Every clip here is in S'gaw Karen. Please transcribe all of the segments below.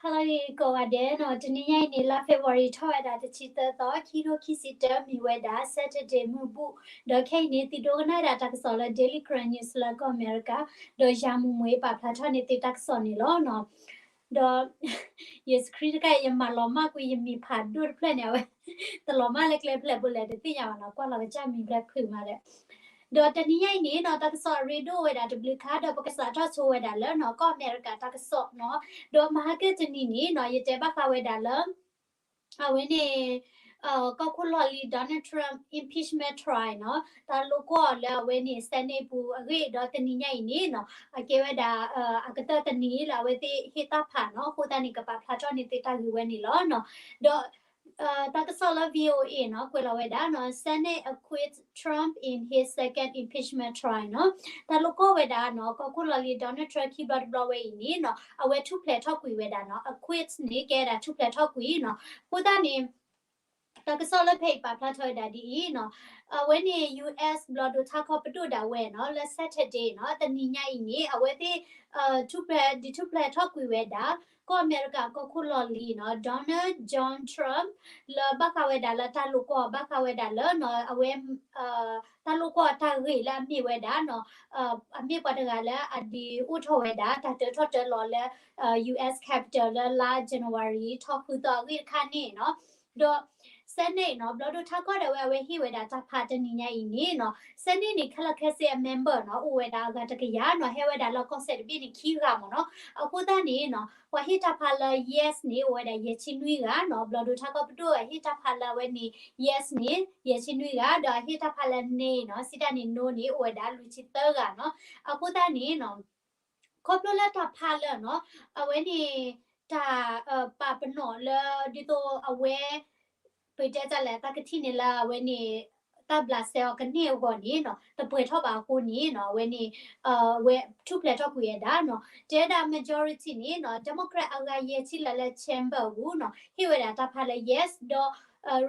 ဟါလၢအဂ့ၤကိးဂၤဒဲးနီၤ, တနံၤညါအံၤန့ၣ် လါ February ထီၣ်ဝဲဒၣ်တဆံသၢသီ, ခံထိခံဆံတၢ မ့ၢ်ဝဲဒၣ် Saturday မုၢ်ဘူၣ်, ဒီးခဲအံၤန့ၣ် သုဒိကနၣ်ဝဲဒၣ်တၢ်ကစီၣ်လၢ Daily Karen News လၢကီၢ်အမဲရကၤ, ဒီးယၤမူမူပာ်ဖျါထီၣ်န့ၢ်သုတၢ်ကစီၣ်န့ၣ်လီၤနီၤ. ဒီး ယ screen တခါ ယမၤလီၤမၢ်ကွံာ်ယမံၤဖးဒိၣ်တဖျၢၣ်န့ၣ် အဝဲ တလီၤမၢ်လၢကျဲဖျဲးဘိလဲၣ်တသ့ၣ်ညါဘၣ်နီၤ, ကွၢ်လီၤကစၢ်မံၤဖျဲးဖုးမးဒီး ဒီးတနံၤညါအံၤန့ၣ်နီၤ, တၢ်ကစီၣ်အရ့ဒိၣ်ဝဲဒၣ်တဘျုးခါ ဒီးပကစးထီၣ်ဆိဝဲဒၣ်လၢနီၤ ကီၢ်အမဲရကၤတၢ်ကစီၣ်နီၤ, ဒီးမဟါကတနံၤန့ၣ်နီၤ, ယတဲဘၣ်ဃးဝဲဒၣ်လၢ အဝဲန့ၣ် ကီၢ်ခိၣ်လီၢ်လံၤ Donald Trump impeachment trial နီၤ, တၢ်လိာ်ကွီၢ်အီၤလၢအဝဲန့ၣ် Senate ပူၤအဂ့ၢ် ဒီးတနံၤညါအံၤန့ၣ်နီၤ, အကဲဝဲဒၣ် အကတၢၢ်တနံၤလၢအဝဲသ့ၣ်ဟ့ၣ်တၢ်ဖးနီၤ, အဃိသတးန့ၣ် ကပာ်ဖျါထီၣ်န့ၢ်သုတၢ်ဂ့ၢ်ဝဲန့ၣ်လီၤနီၤ. ဒီး တၢ်ကစီၣ်လၢ VOA နီၤ ကွဲးလီၤဝဲဒၣ်နီၤ, Senate acquits Trump in his second impeachment trial နီၤ, တၢ်လိာ်ကွီၢ်ဝဲဒၣ်နီၤ ကီၢ်ခိၣ်လီၢ်လံၤ Donald Trump ခံဘျီတဘျီဝဲအံၤန့ၣ်နီၤ, အဝဲထူၣ်ဖျဲးထီၣ်ကွံာ်ဝဲဒၣ်နီၤ, acquit န့ၣ် ကဲဒၣ်ထူၣ်ဖျဲးထီၣ်ကွံာ်နီၤ. အဃိသတးန့ၣ် တၢ်ကစီၣ်လၢဖဲအံၤပာ်ဖျါထီၣ်ဝဲဒၣ်ဒ်အံၤနီၤ, အဝဲန့ၣ် US ဘျီၣ်ဒိၣ်ထါခီပဒိၣ်ဒၣ်ဝဲနီၤ, လၢ Saturday နီၤ, တနံၤညါအံၤန့ၣ် အဝဲသ့ၣ် ထူၣ်ဖျဲး ဒုးထူၣ်ဖျဲးထီၣ်ကွံာ်ဝဲဒၣ် ကီၢ်အမဲရကၤကီၢ်ခိၣ်လီၢ်လံၤနီၤ, Donald John Trump လၢဘၣ်ဃးဝဲဒၣ်လၢတၢ်လိာ်ကွီၢ် ဘၣ်ဃးဝဲဒၣ်လၢနီၤ, အဝဲ တၢ်လိာ်ကွီၢ်တၢ်ဂ့ၢ်လၢအမ့ၢ်ဝဲဒၣ်နီၤ, အမ့ၢ်ပှၤတဂၤလၢအဒုးအိၣ်ထီၣ်ဝဲဒၣ် တၢ်တၢထီၣ်တၢလီၤလၢ US Capitol လၢလါ January ထီၣ်ဃုသီအဂ့ၢ်တခါန့ၣ်နီၤ, ဒီး Senate နီၤ, ဘျီၣ်ဒိၣ်ထါခီဒၣ်ဝဲ အဝဲဟ့ၣ်ဝဲဒၣ်တၢ်ဖးတနံၤညါအံၤန့ၣ်နီၤ, Senate န့ၣ် ခဲလၢာ်ခဲဆ့အ member နီၤ အိၣ်ဝဲဒၣ်အဂၤတကယၤနီၤ, ဟဲဝဲဒၣ်လၢကီၢ်စဲၣ်တဘ့ၣ်န့ၣ် ခံဂၤမ့ၢ်နီၤ. အဃိသတးန့ၣ်နီၤ, ပှၤဟ့ၣ်တၢ်ဖးလၢ yes န့ၣ် အိၣ်ဝဲဒၣ်ယဲၢ်ဆံနွံဂၤနီၤ, ဘျီၣ်ဒိၣ်ထါခီပဒိၣ်ဂၤဟ့ၣ်တၢ်ဖးလၢအဝဲန့ၣ် yes န့ၣ် ယဲၢ်ဆံနွံဂၤ, ဒီးအဟ့ၣ်တၢ်ဖးလၢ nay နီၤ, စံးတၢ်န့ၣ် no န့ၣ် အိၣ်ဝဲဒၣ်လွံၢ်ဆံသၢဂၤနီၤ. အဃိသတးန့ၣ်နီၤ ခီဖျိလၢတၢ်ဖးလၢနီၤ, အဝဲန့ၣ် တၢ် ပာ်ပနီၣ်လၢ ဒ်သိးအဝဲ ပတဲတၢ်လဲၣ် တၢ်ကထံၣ်န့ၣ်လၢအဝဲန့ၣ် တၢ်ဘျးစဲအီၤကန့ၢ်အဂီၢ်န့ၣ်နီၤ, တပှဲၤထီၣ်ဘၣ်အဃိန့ၣ်နီၤ, အဝဲန့ၣ် ဝဲထူၣ်ဖျဲးထီၣ်ကွံာ်ဝဲဒၣ်နီၤ, တဲဝဲဒၣ် majority န့ၣ်နီၤ, Democrat အဂၤယဲၢ်ဆံလၢာ်လၢ chamber ပူၤနီၤ, ဟ့ၣ်ဝဲဒၣ်တၢ်ဖးလၢ yes ဒီး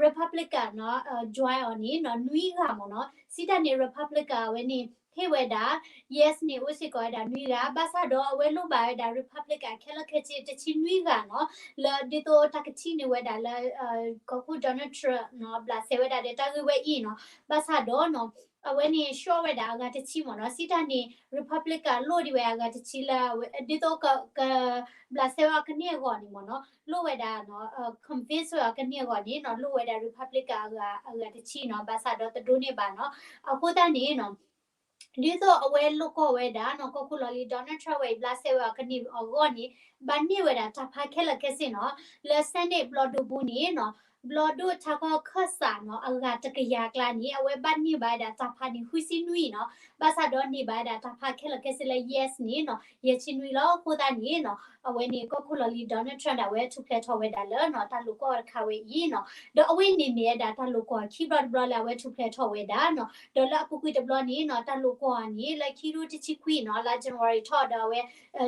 Republican နီၤ, join အီၤန့ၣ်နီၤ, နွံဂၤမ့ၢ်နီၤ, စံးတၢ်န့ၣ် Republican အဝဲန့ၣ် ဟ့ၣ်ဝဲဒၣ် yes န့ၣ် အိၣ်စ့ၢ်ကီးဝဲဒၣ်နွံဂၤ, ဘၣ်ဆၣ်ဒီးအဝဲလိၣ်ဘၣ်ဝဲဒၣ် Republican ခဲလၢာ်ခဲဆ့တဆံနွံဂၤနီၤ, လၢဒ်သိးတၢ်ကထံၣ်န့ၢ်ဝဲဒၣ်လၢ ကီၢ်ခိၣ် Donald Trump နီၤ, ဘျးစဲဝဲဒၣ်ဒီးတၢ်ဂ့ၢ်ဝဲအံၤနီၤ, ဘၣ်ဆၣ်ဒီးနီၤ, အဝဲန့ၣ် ရှော့ ဝဲဒၣ်အဂၤတဆံမ့ၢ်နီၤ, စံးတၢ်န့ၣ် Republican လိၣ်ဒံးဝဲအဂၤတဆံလၢ ဒ်သိးက ဘျးစဲဝဲအီၤကန့ၢ်အဂီၢ်န့ၣ်မ့ၢ်နီၤ, လိၣ်ဝဲဒၣ် convince ဝဲအီၤကန့ၢ်အဂီၢ်န့ၣ်နီၤ, လိၣ်ဝဲဒၣ် Republican အဂၤ အဂၤတဆံနီၤ, ဘၣ်ဆၣ်ဒီးတဒိးန့ၢ်ဘၣ်နီၤ. အဃိသတးန့ၣ်နီၤ, ဒ်သိးအဝဲလိာ်ကွီၢ်ဝဲဒၣ်နီၤ, ကီၢ်ခိၣ်လီၢ်လံၤ Donald Trump ဝဲအံၤ ဘျးစဲဝဲအီၤကန့ၢ်အဂီၢ်န့ၣ်, ဘၣ်န့ၢ်ဝဲဒၣ်တၢ်ဖးခဲလၢာ်ခဲဆ့နီၤ, လၢ Senate ဘျီၣ်ဒိၣ်ပူၤန့ၣ်နီၤ, ဘျီၣ်ဒိၣ်ထါခီခၢၣ်စးနီၤ, အဂၤတကယၤအကျါန့ၣ် အဝဲဘၣ်န့ၢ်ဘၣ်ဝဲဒၣ်တၢ်ဖးန့ၣ် ဃုဆံနွံနီၤ, ဘၣ်ဆၣ်ဒီးန့ၢ်ဘၣ်ဝဲဒၣ်တၢ်ဖးခဲလၢာ်ခဲဆ့လၢ yes န့ၣ်နီၤ, ယဲၢ်ဆံနွံလီၤ. အဃိသတးန့ၣ်နီၤ, အဝဲန့ၣ် ကီၢ်ခိၣ်လီၢ်လံၤ Donald Trump ဒၣ်ဝဲထူၣ်ဖျဲးထီၣ်ဝဲဒၣ်လၢနီၤ, တၢ်လိာ်ကွီၢ်တခါဝဲအံၤနီၤ, ဒီးအဝဲအံၤန့ၣ်မ့ၢ်ဝဲဒၣ်တၢ်လိာ်ကွီၢ်ခံဘျီတဘျီလၢအဝဲထူၣ်ဖျဲးထီၣ်ဝဲဒၣ်နီၤ, ဒီးလၢအပူၤကွံာ်တဘျီန့ၣ်နီၤ, တၢ်လိာ်ကွီၢ်န့ၣ် လၢခံထိတဆံခွံနီၤ, လါ January ထီၣ်ဒီးအဝဲ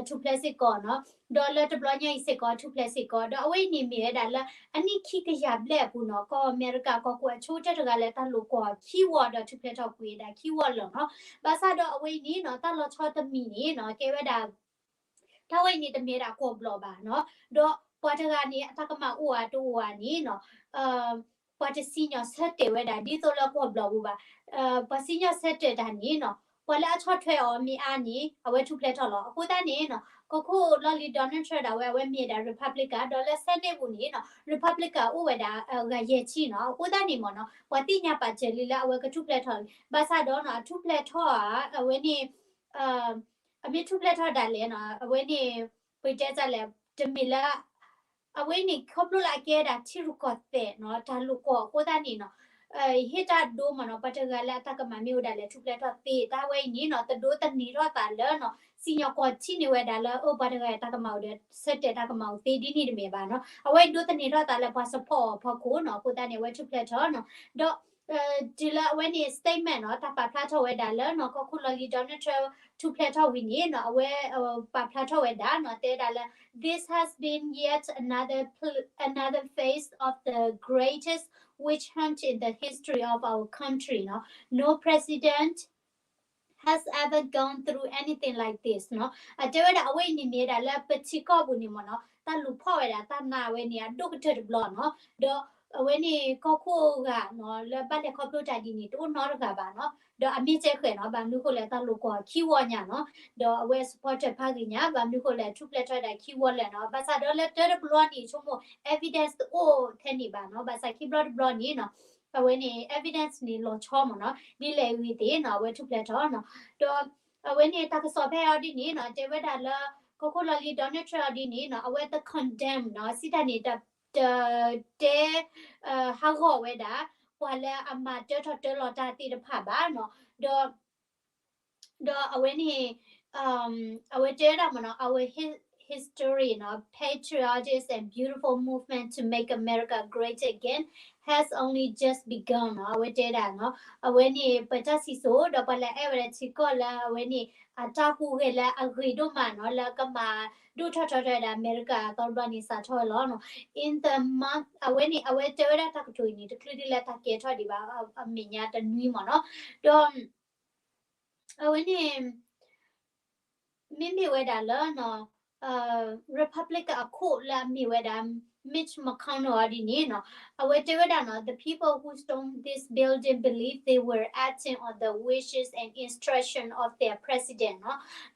ထူၣ်ဖျဲးစ့ၢ်ကီးနီၤ, ဒီးလၢတဘျီညါအံၤစ့ၢ်ကီးထူၣ်ဖျဲးစ့ၢ်ကီး, ဒီးအဝဲအံၤန့ၣ်မ့ၢ်ဝဲဒၣ်လၢ အနံၣ်ခံကယၤဘျဲၣ်အပူၤနီၤ, ကီၢ်အမဲရကၤကီၢ်ခိၣ်အဆိကတၢၢ်တဂၤလၢတၢ်လိာ်ကွီၢ်ခံဝီဒီးထူၣ်ဖျဲးထီၣ်ကွံာ်ဝဲဒၣ်ခံဝီလီၤနီၤ. ဘၣ်ဆၣ်ဒီးအဝဲအံၤန့ၣ်နီၤ, တၢ်လီၤဆီတမံၤန့ၣ်နီၤ, ကဲဝဲဒၣ် တၢ်ဝဲအံၤန့ၣ်တမ့ၢ်ဒၣ်ကွီၢ်ဘျီၣ်ဘၣ်နီၤ, ဒီးပှၤတဂၤန့ၣ် အတၢ်ကမၣ်အိၣ်ဧါတအိၣ်ဧါန့ၣ်နီၤ, ပှၤတစံၣ်ညီၣ်ဆၢတဲာ်ဝဲဒၣ် ဒ်သိးလၢကွီၢ်ဘျီၣ်ပူၤဘၣ်. ပှၤစံၣ်ညီၣ်ဆၢတဲာ်တၢ်န့ၣ်နီၤ, ပှၤလၢအဆီၣ်ထွဲအီၤမ့ၢ်အါန့ၣ် အဝဲထူၣ်ဖျဲးထီၣ်လီၤ. အဃိသတးန့ၣ်နီၤ, ကီၢ်ခိၣ်လီၢ်လံၤ Donald Trump ဒၣ်ဝဲ အဝဲမ့ၢ်ဒၣ် Republican ဒီးလၢ Senate ပူၤန့ၣ်နီၤ, Republican အိၣ်ဝဲဒၣ်ဂၤယဲၢ်ဆံနီၤ. အဃိသတးန့ၣ်မ့ၢ်နီၤ, ပှၤသ့ၣ်ညါပာ်စၢၤလံလၢအဝဲကထူၣ်ဖျဲးထီၣ်လံ. ဘၣ်ဆၣ်ဒီးနီၤ, အထူၣ်ဖျဲးထီၣ်ဧါ, အဝဲန့ၣ် အမ့ၢ်ထူၣ်ဖျဲးထီၣ်ဒၣ်လဲာ်နီၤ, အဝဲန့ၣ် ပတဲတၢ်လဲၣ်, တမ့ၢ်လၢ အဝဲန့ၣ်ခီဖျိလၢအကဲဒၣ်ထံရူၢ်ကီၢ်သဲးနီၤ, တၢ်လိာ်ကွီၢ်အဃိသတးန့ၣ်နီၤ, ဟ့ၣ်တၢ်ဒိမ့ၢ်နီၤ, ပှၤတဂၤလၢအတၢ်ကမၣ်မ့ၢ်အိၣ်ဒၣ်လဲာ်ထူၣ်ဖျဲးထီၣ်သ့, တၢ်ဝဲအံၤန့ၣ်နီၤ, တဒိးသန့ၤထီၣ်သးလၢနီၤ, စံၣ်ညီၣ်ကွီၢ်ထံန့ၢ်ဝဲဒၣ်လၢ အၢ ပှၤတဂၤအတၢ်ကမၣ်အိၣ်ဒီး ဆၢတဲာ်တၢ်ကမၣ်အိၣ်သ့ဒ်န့ၣ်တမ့ၢ်ဘၣ်နီၤ. အဝဲဒိးသန့ၤထီၣ်သးလၢပှၤ support အီၤအဖီခိၣ်နီၤ, အဃိသတးန့ၣ် အဝဲထူၣ်ဖျဲးထီၣ်နီၤ, ဒီး တုၤလၢအဝဲန့ၣ် statement နီၤ, တၢ်ပာ်ဖျါထီၣ်ဝဲဒၣ်လၢနီၤ, ကီၢ်ခိၣ်လီၢ်လံၤ Donald Trump ထူၣ်ဖျဲးထီၣ်ဝံၤန့ၣ်နီၤ, အဝဲ ပာ်ဖျါထီၣ်ဝဲဒၣ်နီၤ, တဲဝဲဒၣ်လၢ this has been yet another pl- another phase of the greatest witch hunt in the history of our country နီၤ. No precedent has ever gone through anything like this နီၤ. အတဲဝဲဒၣ်အဝဲအံၤန့ၣ်မ့ၢ်ဝဲဒၣ်လၢပထံကီၢ်ပူၤန့ၣ်မ့ၢ်နီၤ တၢ်လူၤဖီၣ်ဝဲဒၣ်တၢ်နာ်ဝဲန့ၣ် အဒိၣ်ကတၢၢ်တဘျီနီၤ. ဒီးအဝဲန့ၣ်ကီၢ်ခိၣ်ဂၤနီၤ လၢဘၣ်လဲၤခီဖျိတၢ်ဒ်န့ၣ် တအိၣ်နီတဂၤဘၣ်နီၤ. ဒီးအမ့ၢ်ကဲဃဲၤနီၤ ဘၣ်မနုၤဃိလဲၣ် တၢ်လိာ်ကွီၢ်ခံဝီညါနီၤ. ဒီးအဝဲ supporter ဖးဂ့ၤညါ ဘၣ်မနုၤဃိလဲၣ် ထူၣ်ဖျဲးထီၣ်ဝဲဒၣ်ခံဝီလဲၣ်နီၤ. ဘၣ်ဆၣ်ဒီးလၢတၢ်တဘျီန့ၣ် ဆိကမိၣ် evidence တအိၣ်ထဲန့ၣ်ဘၣ်နီၤ. ဘၣ်ဆၣ်ခံဘျီတဘျီန့ၣ်နီၤ အဝဲန့ၣ် evidence န့ၣ် လီၤဆီမ့ၢ်နီၤ. ဒ်လဲၣ်ဂ့ၤသ့ၣ်နီၤ အဝဲထူၣ်ဖျဲးထီၣ်နီၤ. ဒီးအဝဲန့ၣ်တၢ်ကစီၣ်ဖဲအံၤဒ်န့ၣ်နီၤ တဲဝဲဒၣ်လၢ ကီၢ်ခိၣ်လီၢ်လံၤ Donald Trump အံၤဒ်န့ၣ်နီၤ အဝဲတ condemn နီၤ စံးတၢ်န့ၣ် တ တတဲ ဟးဂီၤဝဲဒၣ် ပှၤလၢအမၤတၢထီၣ်တၢလီၤတၢ်သ့ၣ်တဖၣ်ဘၣ်နီၤ. ဒီး ဒီးအဝဲန့ၣ် အဝဲတဲဝဲဒၣ်မ့ၢ်နီၤ our hi- history နီၤ patriotic and beautiful movement to make America great again has only just begun နီၤ. အဝဲတဲဒၣ်နီၤ အဝဲန့ၣ်ပတၢ်စံၣ်စိၤ ဒီးပှၤလၢအအဲၣ်ဝဲဒၣ်ထံကီၢ်လၢအဝဲန့ၣ် အတၢ်ဟူးဂဲၤလၢအဂ့ၤဒိၣ်မးနီၤ လၢကမၤဒိၣ်ထီၣ်ထီထီၣ်ဝဲဒၣ်အမဲရကၤအသီတဘျီန့ၣ် စးထီၣ်ဝဲလီၤနီၤ. In the month အဝဲန့ၣ် အဝဲတဲဝဲဒၣ်တၢ်ကတိၤအံၤန့ၣ် တချုးဒ်လၢတၢ်ကဲထီၣ်ဒံးဘၣ် အမဲာ်ညါတနွံမ့ၢ်နီၤ. ဒီး အဝဲန့ၣ် မ့မ့ၢ်ဝဲဒၣ်လၢ Republican အခိၣ်လၢအမ့ၢ်ဝဲဒၣ် Mitch McConnell အံၤဒ်န့ၣ်နီၤ အဝဲတဲဝဲဒၣ်နီၤ the people who stormed this building believe they were acting on the wishes and instruction of their president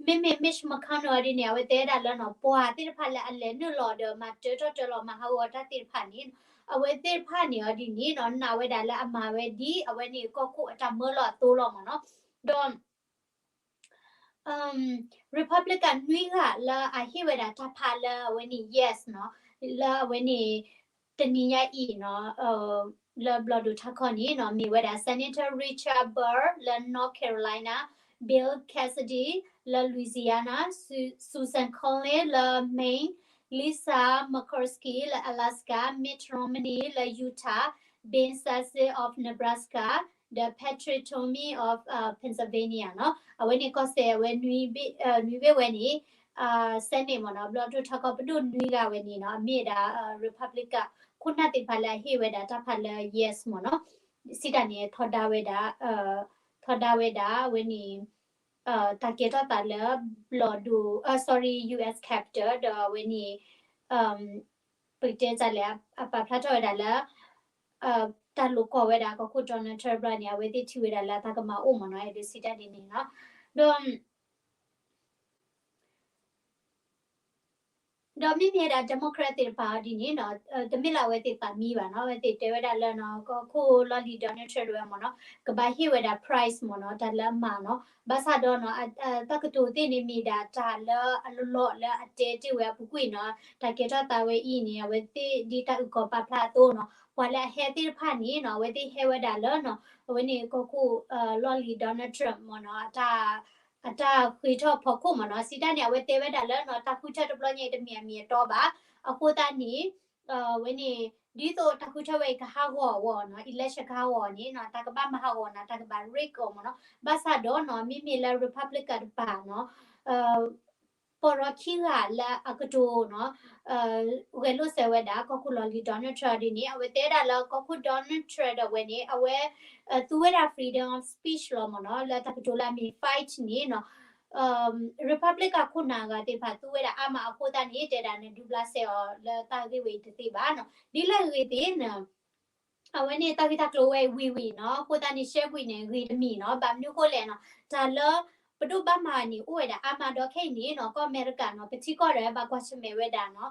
နီၤ. မ့မ့ၢ် Mitch McConnell အံၤဒ်န့ၣ် အဝဲတဲဝဲဒၣ်လၢနီၤ ပှၤသ့ၣ်တဖၣ်လၢအလဲၤနုာ်လီၤဒီးမၤတၢထီၣ်တၢလီၤမၤဟးဂီၤတၢ်သ့ၣ်တဖၣ်န့ၣ် အဝဲသ့ၣ်တဖၣ်န့ၣ်အံၤဒ်န့ၣ်နီၤ နာ်ဝဲဒၣ်လၢအမၤဝဲဒ်အဝဲန့ၣ်ကီၢ်ခိၣ်အတၢ်မၢလီၤအသိလီၤမ့ၢ်နီၤ. ဒီး Republican နွံဂၤလၢအဟ့ၣ်ဝဲဒၣ်တၢ်ဖးလၢအဝဲန့ၣ် yes နီၤ လၢအဝဲန့ၣ် တနံၤညါအံၤနီၤ လၢဘျီၣ်ဒိၣ်ထးခီန့ၣ်နီၤ မ့ၢ်ဝဲဒၣ် Senator Richard Burr လၢ North Carolina, Bill Cassidy လၢ Louisiana, Su- Susan Collins လၢ Maine, Lisa Murkowski လၢ Alaska, Mitt Romney လၢ Utah, Ben Sasse of Nebraska, ဒီး Patrick Toomey of Pennsylvania နီၤ. အဝဲန့ၣ်ကီၢ်စဲၣ်အဝဲနွံဘ့ၣ်ဝဲန့ၣ် Senate မ့ၢ်နီၤ ဘျီၣ်ဒိၣ်ထးခီပဒိၣ်နွံဂၤဝဲန့ၣ်နီၤ အမ့ၢ်ဝဲဒၣ် Republican ခိၣ်နၢ်သ့ၣ်တဖၣ်လၢအဟ့ၣ်ဝဲဒၣ်တၢ်ဖးလၢ yes မ့ၢ်နီၤ. စံးတၢ်န့ၣ် ထီဒါဝဲဒၣ် ထီဒါဝဲဒၣ် အဝဲန့ၣ် တၢ်ကဲထီၣ်သးလၢ ဘျီၣ်ဒိၣ် sorry US Capitol ဒီးအဝဲန့ၣ် ပကတဲတၢ်လဲၣ် အပာ်ဖျါထီၣ်ဝဲဒၣ်လၢ တၢ်လိာ်ကွီၢ်ဝဲဒၣ်ကီၢ်ခိၣ် Donald Trump န့ၣ် အဝဲသ့ၣ်ထံၣ်ဝဲဒၣ်လၢအတၢ်ကမၤအိၣ်မ့ၢ်နီၤ အဲၣ်ဒိးစံးတၢ်ဒ်န့ၣ်နီၤ. ဒီး ဒီးမ့မ့ၢ်ဝဲဒၣ် Democrat သ့ၣ်တဖၣ်အံၤဒ်န့ၣ်နီၤ တမ့ၢ်လၢအဝဲသ့ၣ်သးမံဘၣ်နီၤ အဝဲသ့ၣ်တဲဝဲဒၣ်လၢနီၤ ကီၢ်ခိၣ်လီၢ်လံၤ Donald Trump ဒၣ်ဝဲမ့ၢ်နီၤ ကဘၣ်ဟ့ၣ်ဝဲဒၣ် prize မ့ၢ်နီၤ တၢ်လၢအမၤနီၤ ဘၣ်ဆၣ်ဒီးနီၤ တၢ်ကတိၤသ့ၣ်န့ၣ်မ့ၢ်ဒၣ်တၢ်လၢအလီၢ်လၢအတဲတ့ၢ်ဝဲအပူၤကွံာ်နီၤ တၢ်ကဲထီၣ်သးဝဲအံၤန့ၣ် အဝဲသ့ၣ်ဒ်တၢ်အုၣ်ကီၤပာ်ဖျါအသိးနီၤ ပှၤလၢအဟဲသ့ၣ်တဖၣ်န့ၣ်နီၤ အဝဲသ့ၣ်ဟဲဝဲဒၣ်လၢနီၤ အဝဲန့ၣ်ကီၢ်ခိၣ်လီၢ်လံၤ Donald Trump မ့ၢ်နီၤ အတၢ် အတၢ်ဃ့ထီၣ်ဖီခိၣ်မ့ၢ်နီၤ စံးတၢ်န့ၣ် အဝဲတဲဝဲဒၣ်လၢနီၤ တၢ်ဃုထၢတဘျီညါအံၤတမ့ၢ်အမ့ၢ်အတီဘၣ် အဃိသတးန့ၣ် ဝဲန့ၣ် ဒ်သိးတၢ်ဃုထၢဝဲအံၤကဟးဂီၤအဂီၢ်နီၤ election ကဟးဂီၤန့ၣ်နီၤ တၢ်ကဘၣ်မၤဟးဂီၤနၤ တၢ်ကဘၣ် rig အီၤမ့ၢ်နီၤ ဘၣ်ဆၣ်ဒီးနီၤ မ့မ့ၢ်လၢ Republican တပၤနီၤ ပီၢ်ရီခံဂၤလၢအကတိၤနီၤ ဂဲၤလိာ်စဲးဝဲဒၣ် ကီၢ်ခိၣ်လီၢ်လံၤ Donald Trump ဒ်န့ၣ် အဝဲတဲဒၣ်လၢ ကီၢ်ခိၣ် Donald Trump ဒၣ်ဝဲန့ၣ် အဝဲ သူဝဲဒၣ် freedom of speech လီၤမ့ၢ်နီၤ လၢတၢ်ကတိၤလၢအမ့ၢ် fight န့ၣ်နီၤ Republican ခိၣ်နၢ်ဂၤသ့ၣ်တဖၣ် သူဝဲဒၣ်အါမးအဃိသတးန့ၣ် တဲဒၣ်နဒုးဘျးစဲအီၤလၢတၢ်ဂ့ၢ်ဝဲအံၤတသ့ဘၣ်နီၤ ဒ်လဲၣ်ဂ့ၤသ့ၣ်နီၤ အဝဲန့ၣ်တၢ်ဂ့ၢ်တၢ်ကျိၤဝဲအံၤဝံၤဝံၤနီၤ အဃိသတးန့ၣ် ရှဲဘှံးန့ၣ် ဂ့ၤတမံၤနီၤ ဘၣ်မနုၤအဃိလဲၣ်နီၤ တၢ်လၢ ပဒိၣ်ဘၣ်မၤန့ၣ် အိၣ်ဝဲဒၣ်အါမးဒီးခဲအံၤန့ၣ်နီၤ ကီၢ်အမဲရကၤနီၤ ပထံကီၢ်ဒီးဘၣ်ကွၢ်ဆၢၣ်မဲာ်ဝဲဒၣ်နီၤ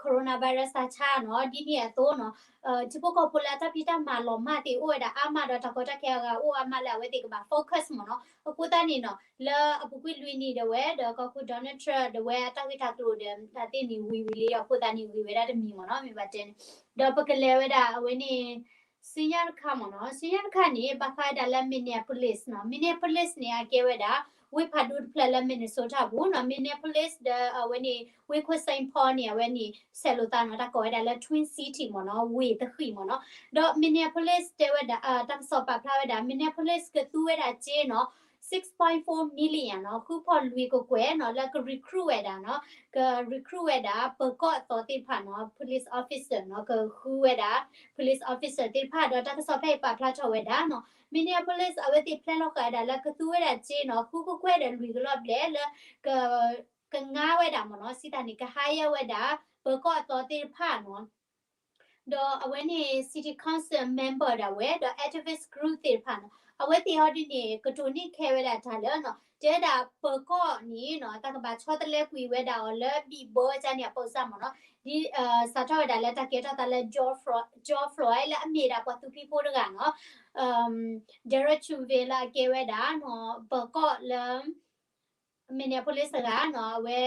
coronavirus တၢ်ဆါနီၤ ဒ်န့ၣ်အသိးနီၤ ထံဖိကီၢ်ဖိလၢအတၢ်ဖံးတၢ်မၤလီၤမၢ်သ့ၣ်အိၣ်ဝဲဒၣ်အါမးဒီးတၢ်ကီတၢ်ခဲအဂၤအိၣ်အါမးလၢအဝဲသ့ၣ်ကဘၣ် focus မ့ၢ်နီၤ အဃိသတးန့ၣ်နီၤ လၢအပူၤကွံာ်လွံၢ်နံၣ်ဒၣ်ဝဲဒီးကီၢ်ခိၣ် Donald Trump ဒၣ်ဝဲအတၢ်ဂ့ၢ်တၢ်ကျိၤဒီး တၢ်သ့ၣ်န့ၣ်ဝံၤဝံၤလံအဃိသတးန့ၣ် ဂ့ၤဝဲဒၣ်တမံၤမ့ၢ်နီၤ မ့ၢ်ဘၣ်တဲန့ၣ် ဒီးပကလဲၤဝဲဒၣ်အဝဲန့ၣ် ဆူညါတခါမ့ၢ်နီၤ ဆူညါတခါန့ၣ် ဘၣ်ဃးဝဲဒၣ်လၢ Minneapolis နီၤ Minneapolis န့ၣ် အကဲဝဲဒၣ် ဝ့ၢ်ဖးဒိၣ်တဖျၢၣ်လၢ Minnesota ပူၤနီၤ Minneapolis ဒီးအဝဲန့ၣ် ဝ့ၢ်ခိၣ် Saint Paul န့ၣ် အဝဲန့ၣ် ဆဲးလိာ်သးနီၤ တၢ်ကိးဝဲဒၣ်လၢ Twin City မ့ၢ်နီၤ ဝ့ၢ်တဃံးမ့ၢ်နီၤ ဒီး Minneapolis တဲဝဲဒၣ် တၢ်ကစီၣ်ပာ်ဖျါဝဲဒၣ် Minneapolis ကသူဝဲဒၣ်စ့နီၤ six point four million နီၤ, ဃုဖီၣ်လွံၢ်ကကွဲၢ်နီၤ လၢက recruit ဝဲဒၣ်နီၤ, က recruit ဝဲဒၣ် ပၢၤကီၢ်အသီသ့ၣ်တဖၣ်နီၤ, police officer နီၤ, ကဃုဝဲဒၣ် police officer သ့ၣ်တဖၣ် ဒီးတၢ်ကစီၣ်ဖဲအံၤပာ်ဖျါထီၣ်ဝဲဒၣ်နီၤ, Minneapolis အဝဲသ့ၣ်ဖျဲလီၤဃာ်ဝဲဒၣ်လၢကသူဝဲဒၣ်စ့နီၤ, ဃုကကွဲၢ်ဒီးလွံၢ်ကလီၢ်ဘျဲၣ်လၢ က ကငါဝဲဒၣ်မ့ၢ်နီၤ, စံးတၢ်န့ၣ် က hire ဝဲဒၣ် ပၢၤကီၢ်အသီသ့ၣ်တဖၣ်နီၤ, ဒီးအဝဲန့ၣ် City Council member ဒၣ်ဝဲ ဒီး activist group သ့ၣ်တဖၣ်နီၤ, အဝဲသ့ၣ်အီၤဒ်န့ၣ် ကတိၤန့ၢ်ခဲဝဲဒၣ်တၢ်လၢနီၤ, တဲဝဲဒၣ်ပၢၤကီၢ်န့ၣ်နီၤ, တၢ်ကဘၣ်ဆီတလဲကွံာ်ဝဲဒၣ်အီၤလၢ ဘံၣ်ဘၢကန့ၣ်အပိစၢ်မ့ၢ်နီၤ, ဒ် စးထီၣ်ဝဲဒၣ်လၢတၢ်ကဲထီၣ်သးလၢ George Floyd, George Floyd လၢအမ့ၢ်ဒၣ်ပှၤသူဖံဖိတဂၤနီၤ, Derek Chauvin လၢအကဲဝဲဒၣ်နီၤ, ပၢၤကီၢ်လၢ Minneapolis တဂၤနီၤ, အဝဲ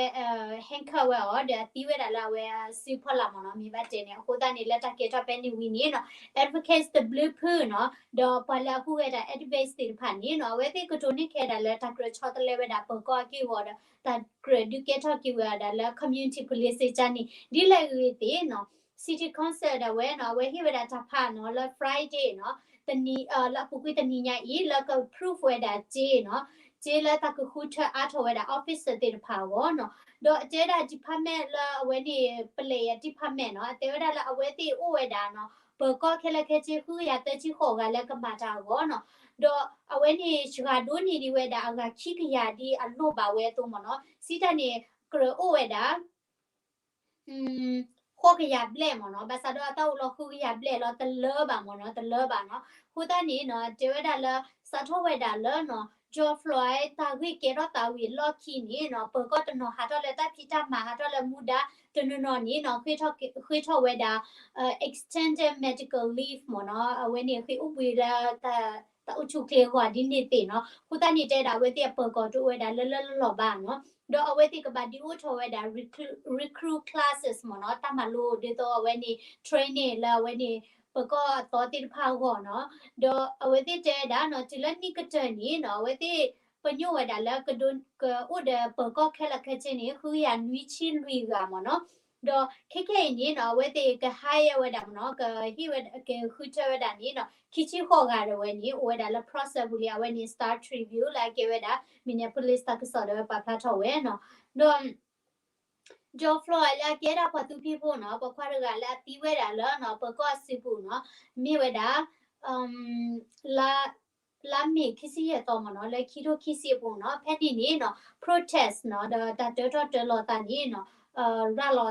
handcuff ဝဲအီၤ ဒီးအသံဝဲဒၣ်လၢအဝဲအစုဖီလာ်မ့ၢ်နီၤ, မ့ၢ်ဘၣ်တဲန့ၣ်, အဃိသတးန့ၣ် လၢတၢ်ကဲထီၣ်ဖဲန့ၣ်ဝံၤန့ၣ်နီၤ, advocates တဘျုးဖုနီၤ, ဒီးပှၤလၢအဟူးဂဲၤတၢ် activist သ့ၣ်တဖၣ်န့ၣ်နီၤ, အဝဲသ့ၣ်ကတိၤန့ၢ်ခဲဒၣ်လၢတၢ်ကြၢးဆီတလဲဝဲဒၣ်ပၢၤကီၢ်အက့ၢ်အဂီၤဒီး တၢ်ကြၢးဒုးကဲထီၣ်က့ၤဝဲဒၣ်လၢ community policing ကန့ၣ် ဒ်လဲၣ်ဂ့ၤသ့ၣ်နီၤ, City Council ဒၣ်ဝဲနီၤ, အဝဲဟ့ၣ်ဝဲဒၣ်တၢ်ဖးနီၤ လၢ Friday နီၤ, တနံၤ လၢအပူၤကွံာ်တနံၤညါအံၤ လၢက approve ဝဲဒၣ်စ့နီၤ, စ့လၢတၢ်ကဃုထၢအါထီၣ်ဝဲဒၣ် officer သ့ၣ်တဖၣ်အဂီၢ်နီၤ, ဒီးတဲဒၣ် department လၢအဝဲန့ၣ် ပလဲၤအ department နီၤ, အတဲဝဲဒၣ်လၢအဝဲသ့ၣ်အိၣ်ဝဲဒၣ်နီၤ, ပၢၤကီၢ်ခဲလၢာ်ခဲဆ့ ဃုကယၤသၢဆံဃိးဂၤလၢကမၤတၢ်အဂီၢ်နီၤ, ဒီးအဝဲန့ၣ် စှၤဒိၣ်န့ၢ်ဒံးဝဲဒၣ်အဂၤခံကယၤဒ်အလိၣ်ဘၣ်ဝဲအသိးမ့ၢ်နီၤ, စံးတၢ်န့ၣ် ကြၢးအိၣ်ဝဲဒၣ် ဃိးကယၤဘျဲၣ်မ့ၢ်နီၤ, ဘၣ်ဆၣ်ဒီးအတၢ်အိၣ်လီၤဃုကယၤဘျဲၣ်လီၤ တလၢဘၣ်မ့ၢ်နီၤ, တလၢဘၣ်နီၤ, အဃိသတးန့ၣ်နီၤ, တဲဝဲဒၣ်လၢ စးထီၣ်ဝဲဒၣ်လၢနီၤ, George Floyd တၢ်ဂ့ၢ်ကဲထီၣ်သးဝံၤအလီၢ်ခံန့ၣ်နီၤ, ပၢၤကီၢ်တနီၤဟးထီၣ်လၢတၢ်ဖံးတၢ်မၤ ဟးထီၣ်လၢမူဒါ, တနီၤနီၤန့ၣ်နီၤ, ဃ့ထီၣ်ဝဲဒၣ် extended medical leave မ့ၢ်နီၤ, အဝဲန့ၣ်ဃ့အိၣ်ဘှံးလၢ တၢ်အိၣ်ဆူၣ်အိၣ်ချ့အဂီၢ်ဒ်န့ၣ်သ့ၣ်နီၤ, အဃိသတးန့ၣ် တဲဒၣ်အဝဲသ့ၣ်အပၢၤကီၢ်တအိၣ်ဝဲဒၣ်လၢလၢလီၢ်လီၢ်ဘၣ်နီၤ, ဒီးအဝဲသ့ၣ်ကဘၣ်ဒုးအိၣ်ထီၣ်ဝဲဒၣ် recruit, recruit classes မ့ၢ်နီၤ, တၢ်မၤလိဒ်သိးအဝဲန့ၣ် training လၢအဝဲန့ၣ် ပၢၤကီၢ်အသီသ့ၣ်တဖၣ်အဂီၢ်နီၤ, ဒီးအဝဲသ့ၣ်တဲဒၣ်နီၤ, တုၤလၢနံၣ်ကတၢၢ်န့ၣ်နီၤ, အဝဲသ့ၣ်ပညိၣ်ဝဲဒၣ်လၢကဒိ ကအိၣ်ဒီးပၢၤကီၢ်ခဲလၢာ်ခဲဆ့န့ၣ် ဃုကယၤနွံဆံလွံၢ်ဂၤမ့ၢ်နီၤ, ဒီးခဲခဲအံၤန့ၣ်နီၤ, အဝဲသ့ၣ်က hire ဝဲဒၣ်မ့ၢ်နီၤ, ကဟ့ၣ်ဝဲ ကဃုထၢဝဲဒၣ်န့ၣ်နီၤ, ခံဆံဃိးဂၤဒီးဝဲန့ၣ် အိၣ်ဝဲဒၣ်လၢ process ပူၤလံ, အဝဲန့ၣ် Star Tribune လၢအကဲဝဲဒၣ် Minneapolis တၢ်ကစီၣ်ဒီးဝဲပာ်ဖျါထီၣ်ဝဲနီၤ, ဒီး George Floyd လၢအကဲဒၣ်ပှၤသူဖံးဖိနီၤ, ပှၤခွါတဂၤလၢအသံဝဲဒၣ်လၢနီၤ, ပၢၤကီၢ်အစုပူၤနီၤ, မ့ၢ်ဝဲဒၣ် လါ လါမ့ၤခံဆံယဲၢ်သီမ့ၢ်နီၤ, လၢခံထိခံဆံအပူၤနီၤ, ဖဲန့ၣ်န့ၣ်နီၤ, protest နီၤ, ဒီးတၢ်တၢထီၣ်တၢလီၤသးန့ၣ်နီၤ, ရၤလီၤသး လၢ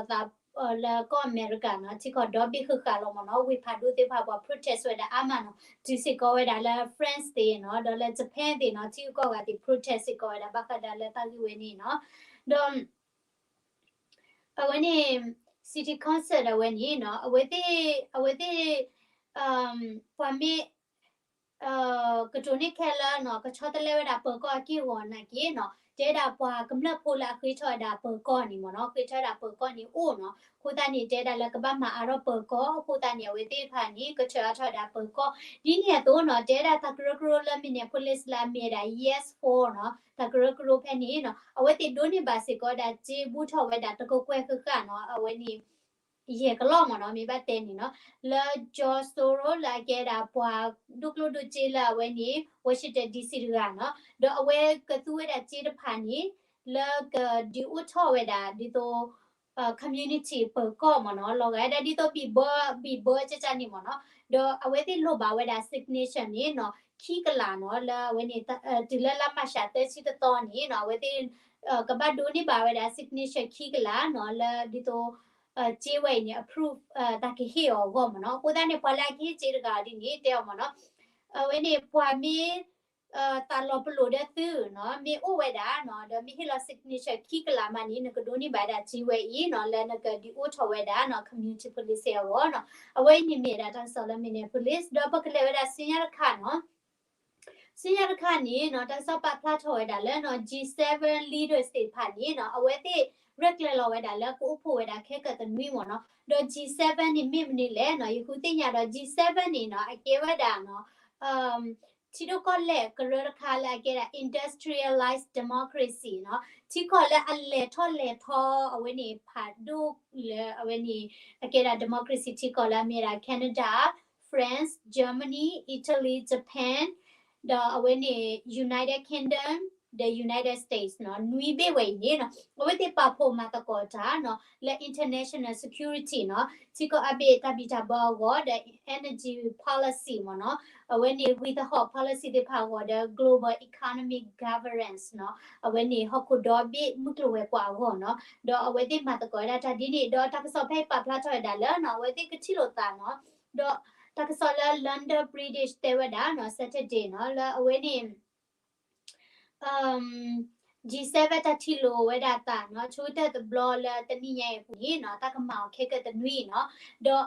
ကီၢ်အမဲရကၤနီၤ, ထံကီၢ်ဒီဘ့ၣ်ဃၣ်ဃၣ်လီၤမ့ၢ်နီၤ, ဝ့ၢ်ဖးဒိၣ်သ့ၣ်တဖၣ်ပှၤ protest ဝဲဒၣ်အါမးနီၤ, တုၤစ့ၢ်ကီးဝဲဒၣ်လၢ France သ့ၣ်နီၤ, ဒီးလၢ Japan သ့ၣ်နီၤ, ထံဂုၤကီၢ်ဂၤသ့ၣ် protest စ့ၢ်ကီးဝဲဒၣ် ဘၣ်ဃးဒီးလၢတၢ်ဂ့ၢ်ဝဲန့ၣ်နီၤ, ဒီး အဝဲန့ၣ် City Council ဒၣ်ဝဲန့ၣ်နီၤ, အဝဲသ့ၣ် အဝဲသ့ၣ် ပှၤမ့ၢ် ကတိၤန့ၢ်ခဲလၢာ်နီၤ, ကဆီတလဲဝဲဒၣ်ပၢၤကီၢ်အက့ၢ်အဂီၤနာ်က့နီၤ, တဲဒၣ်ပှၤကမျၢၢ်ဖိလၢအဃ့ထီၣ်ဝဲဒၣ်ပၢၤကီၢ်န့ၣ်မ့ၢ်နီၤ, ဃ့ထီၣ်ဝဲဒၣ်ပၢၤကီၢ်န့ၣ်အိၣ်နီၤ, အဃိသတးန့ၣ် တဲဒၣ်လၢကဘၣ်မၤအါထီၣ်ပၢၤကီၢ်, အဃိသတးန့ၣ် အဝဲသ့ၣ်တဖၣ်န့ၣ် ကထၢအါထီၣ်ဝဲဒၣ်ပၢၤကီၢ်, ဒ်န့ၣ်အသိးနီၤ, တဲဒၣ်တၢ်ကရၢကရိလၢ Minneapolis လၢအမ့ၢ်ဝဲဒၣ် Yes Four နီၤ, တၢ်ကရၢကရိဖဲန့ၣ်နီၤ, အဝဲသ့ၣ်ဒိးန့ၢ်ဘၣ်စ့ၢ်ကီးဒၣ်စ့ဘူးထီၣ်ဝဲဒၣ်တကကွဲၢ်ဃၣ်ဃၣ်နီၤ, အဝဲန့ၣ် ယဲၢ်ကလီၢ်မ့ၢ်နီၤ, မ့ၢ်ဘၣ်တဲန့ၣ်နီၤ, လၢ George Soros လၢအကဲဒၣ်ပှၤဒိၣ်ကျိၣ်ဒိၣ်စ့လၢအဝဲန့ၣ် Washington D C တဂၤနီၤ, ဒီးအဝဲကသူဝဲဒၣ်စ့တဖၣ်န့ၣ် လၢကဒုးအိၣ်ထီၣ်ဝဲဒၣ်ဒ်သိး community ပၢၤကီၢ်မ့ၢ်နီၤ, လီၤဂာ်ဒၣ်ဒ်သိး ဘံၣ်ဘၢ ဘံၣ်ဘၢကကန့ၣ်မ့ၢ်နီၤ, ဒီးအဝဲသ့ၣ်လိၣ်ဘၣ်ဝဲဒၣ် signature န့ၣ်နီၤ ခံကလးနီၤ, လၢအဝဲန့ၣ် တုၤလၢလါမၢ်ၡးသၢဆံတသီန့ၣ်နီၤ, အဝဲသ့ၣ် ကဘၣ်ဒိးန့ၢ်ဘၣ်ဝဲဒၣ် signature ခံကလးနီၤ, လၢဒ်သိး စ့ဝဲအံၤန့ၣ် approve တၢ်ကဟ့ၣ်အီၤအဂီၢ်မ့ၢ်နီၤ, အဃိသတးန့ၣ် ပှၤလၢအကဟ့ၣ်စ့တဂၤဒ်န့ၣ် တဲအီၤမ့ၢ်နီၤ, အဝဲန့ၣ် ပှၤမ့ၢ် သးလီၤပလိာ်ဒီးသုနီၤ, မ့ၢ်အိၣ်ဝဲဒၣ်နီၤ, ဒီးမ့ၢ်ဟ့ၣ်လီၤ signature ခံကလးမးန့ၣ် နကဒိးန့ၢ်ဘၣ်ဒၣ်စ့ဝဲအံၤနီၤ, လၢနကဒုးအိၣ်ထီၣ်ဝဲဒၣ်နီၤ community policing အဂီၢ်နီၤ, အဝဲအံၤန့ၣ်မ့ၢ်ဝဲဒၣ်တၢ်ကစီၣ်လၢ Minneapolis, ဒီးပကလဲၤဝဲဒၣ်ဆူညါတခါနီၤ, ဆူညါတခါန့ၣ်နီၤ, တၢ်ကစီၣ်ပာ်ဖျါထီၣ်ဝဲဒၣ်လၢနီၤ G seven leaders သ့ၣ်တဖၣ်န့ၣ်နီၤ, အဝဲသ့ၣ်ရဲ�ၣ်ကျဲၤလီၤဝဲဒၣ်လၢကအိၣ်ဖှိၣ်ဝဲဒၣ်ခဲကၢၣ်တနွံမ့ၢ်နီၤ, ဒီး G seven န့ၣ်မ့ၢ်မနုၤလဲၣ်နီၤ, ယဃုသ့ၣ်ညါဒီး G seven န့ၣ်နီၤ, အကဲဝဲဒၣ်နီၤ ထံဒိၣ်ကီၢ်လဲၢ်ကရၢတခါလၢအကဲဒၣ် industrialized democracy နီၤ, ထံကီၢ်လၢအလဲၤထီၣ်လဲၤထီအဝဲန့ၣ် ဖးဒိၣ်လၢအဝဲန့ၣ် အကဲဒၣ် democracy ထံကီၢ်လၢအမ့ၢ်ဒၣ် Canada, France, Germany, Italy, Japan, ဒီးအဝဲန့ၣ် United Kingdom ဒီး United States နီၤ နွံဘ့ၣ်ဝဲအံၤန့ၣ်နီၤ အဝဲသ့ၣ်ပာ်ဖှိၣ်မၤသကိးတၢ်နီၤ လၢ international security နီၤ ထံကီၢ်အါဘ့ၣ်တၢ်ဘံၣ်တၢ်ဘၢအဂီၢ် ဒီး energy policy မ့ၢ်နီၤ အဝဲန့ၣ်ဂံၢ်သဟီၣ် policy သ့ၣ်တဖၣ်အဂီၢ်ဒီး global economic governance နီၤ အဝဲန့ၣ်ဟီၣ်ခိၣ်ဒီဘ့ၣ်မုၢ်ကျိၤဝဲၤကွာ်အဂီၢ်နီၤ ဒီးအဝဲသ့ၣ်မၤသကိးဝဲဒၣ်တၢ်ဒ်န့ၣ် ဒီးတၢ်ကစီၣ်ဖဲအံၤပာ်ဖျါထီၣ်ဝဲဒၣ်လၢနီၤ အဝဲသ့ၣ်ကထံၣ်လိာ်သးနီၤ ဒီးတၢ်ကစီၣ်လၢ London British တဲဝဲဒၣ်နီၤ Saturday နီၤ လၢအဝဲန့ၣ် G seven တၢ်ထံၣ်လိာ်ဝဲဒၣ်အသးနီၤ ဆိကတၢၢ်တဘျီလၢတနံၣ်ညါအံၤအပူၤန့ၣ်နီၤ တၢ်ကမၤအီၤခဲကၢၢ်တနွံနီၤ ဒီး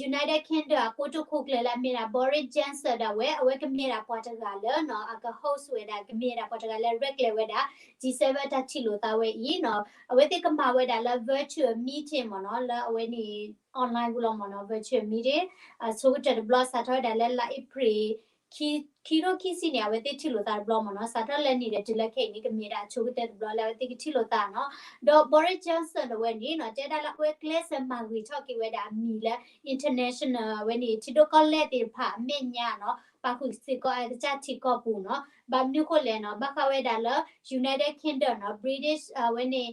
United Kingdom အကိတိာ်ခိၣ်ကျၢၢ်လၢအမ့ၢ်ဒၣ် Boris Johnson ဒၣ်ဝဲ အဝဲကမ့ၢ်ဒၣ်ပှၤတဂၤလၢနီၤ အက host ဝဲဒၣ် ကမ့ၢ်ဒၣ်ပှၤတဂၤလၢရဲၣ်ကျဲၤဝဲဒၣ် G seven တၢ်ထံၣ်လိာ်သးဝဲအံၤနီၤ အဝဲသ့ၣ်ကမၤဝဲဒၣ်လၢ virtual meeting မ့ၢ်နီၤ လၢအဝဲန့ၣ် online ပူၤလီၤမ့ၢ်နီၤ virtual meeting အဆိကတၢၢ်တဘျီစးထီၣ်ဝဲဒၣ်လၢလါအ့ဖြ့ၣ် ခံထိခံဆံန့ၣ် အဝဲသ့ၣ်ထံၣ်လိာ်သးတဘျီမ့ၢ်နီၤ စးထီၣ်လၢန့ၣ်ဒီးတုၤလၢခဲအံၤန့ၣ် ကမ့ၢ်ဒၣ်အဆိကတၢၢ်တဘျီလၢအဝဲသ့ၣ်ကထံၣ်လိာ်သးနီၤ ဒီး Boris Johnson တဝဲန့ၣ်နီၤ တဲဒၣ်လၢအဝဲကျဲးစၢးမၤဂ့ၤထီၣ်က့ၤဝဲဒၣ်အမံၤလၢ international အဝဲန့ၣ် ထံဒိၣ်ကီၢ်လဲၢ်သ့ၣ်တဖၣ်အမဲာ်ညါနီၤ ပာ်ဃုာ်စ့ၢ်ကီးအကစၢ်ထံကီၢ်ပူၤနီၤ ဘၣ်မနုၤဃိလဲၣ်နီၤ ဘၣ်ဃးဝဲဒၣ်လၢ United Kingdom နီၤ British အဝဲန့ၣ်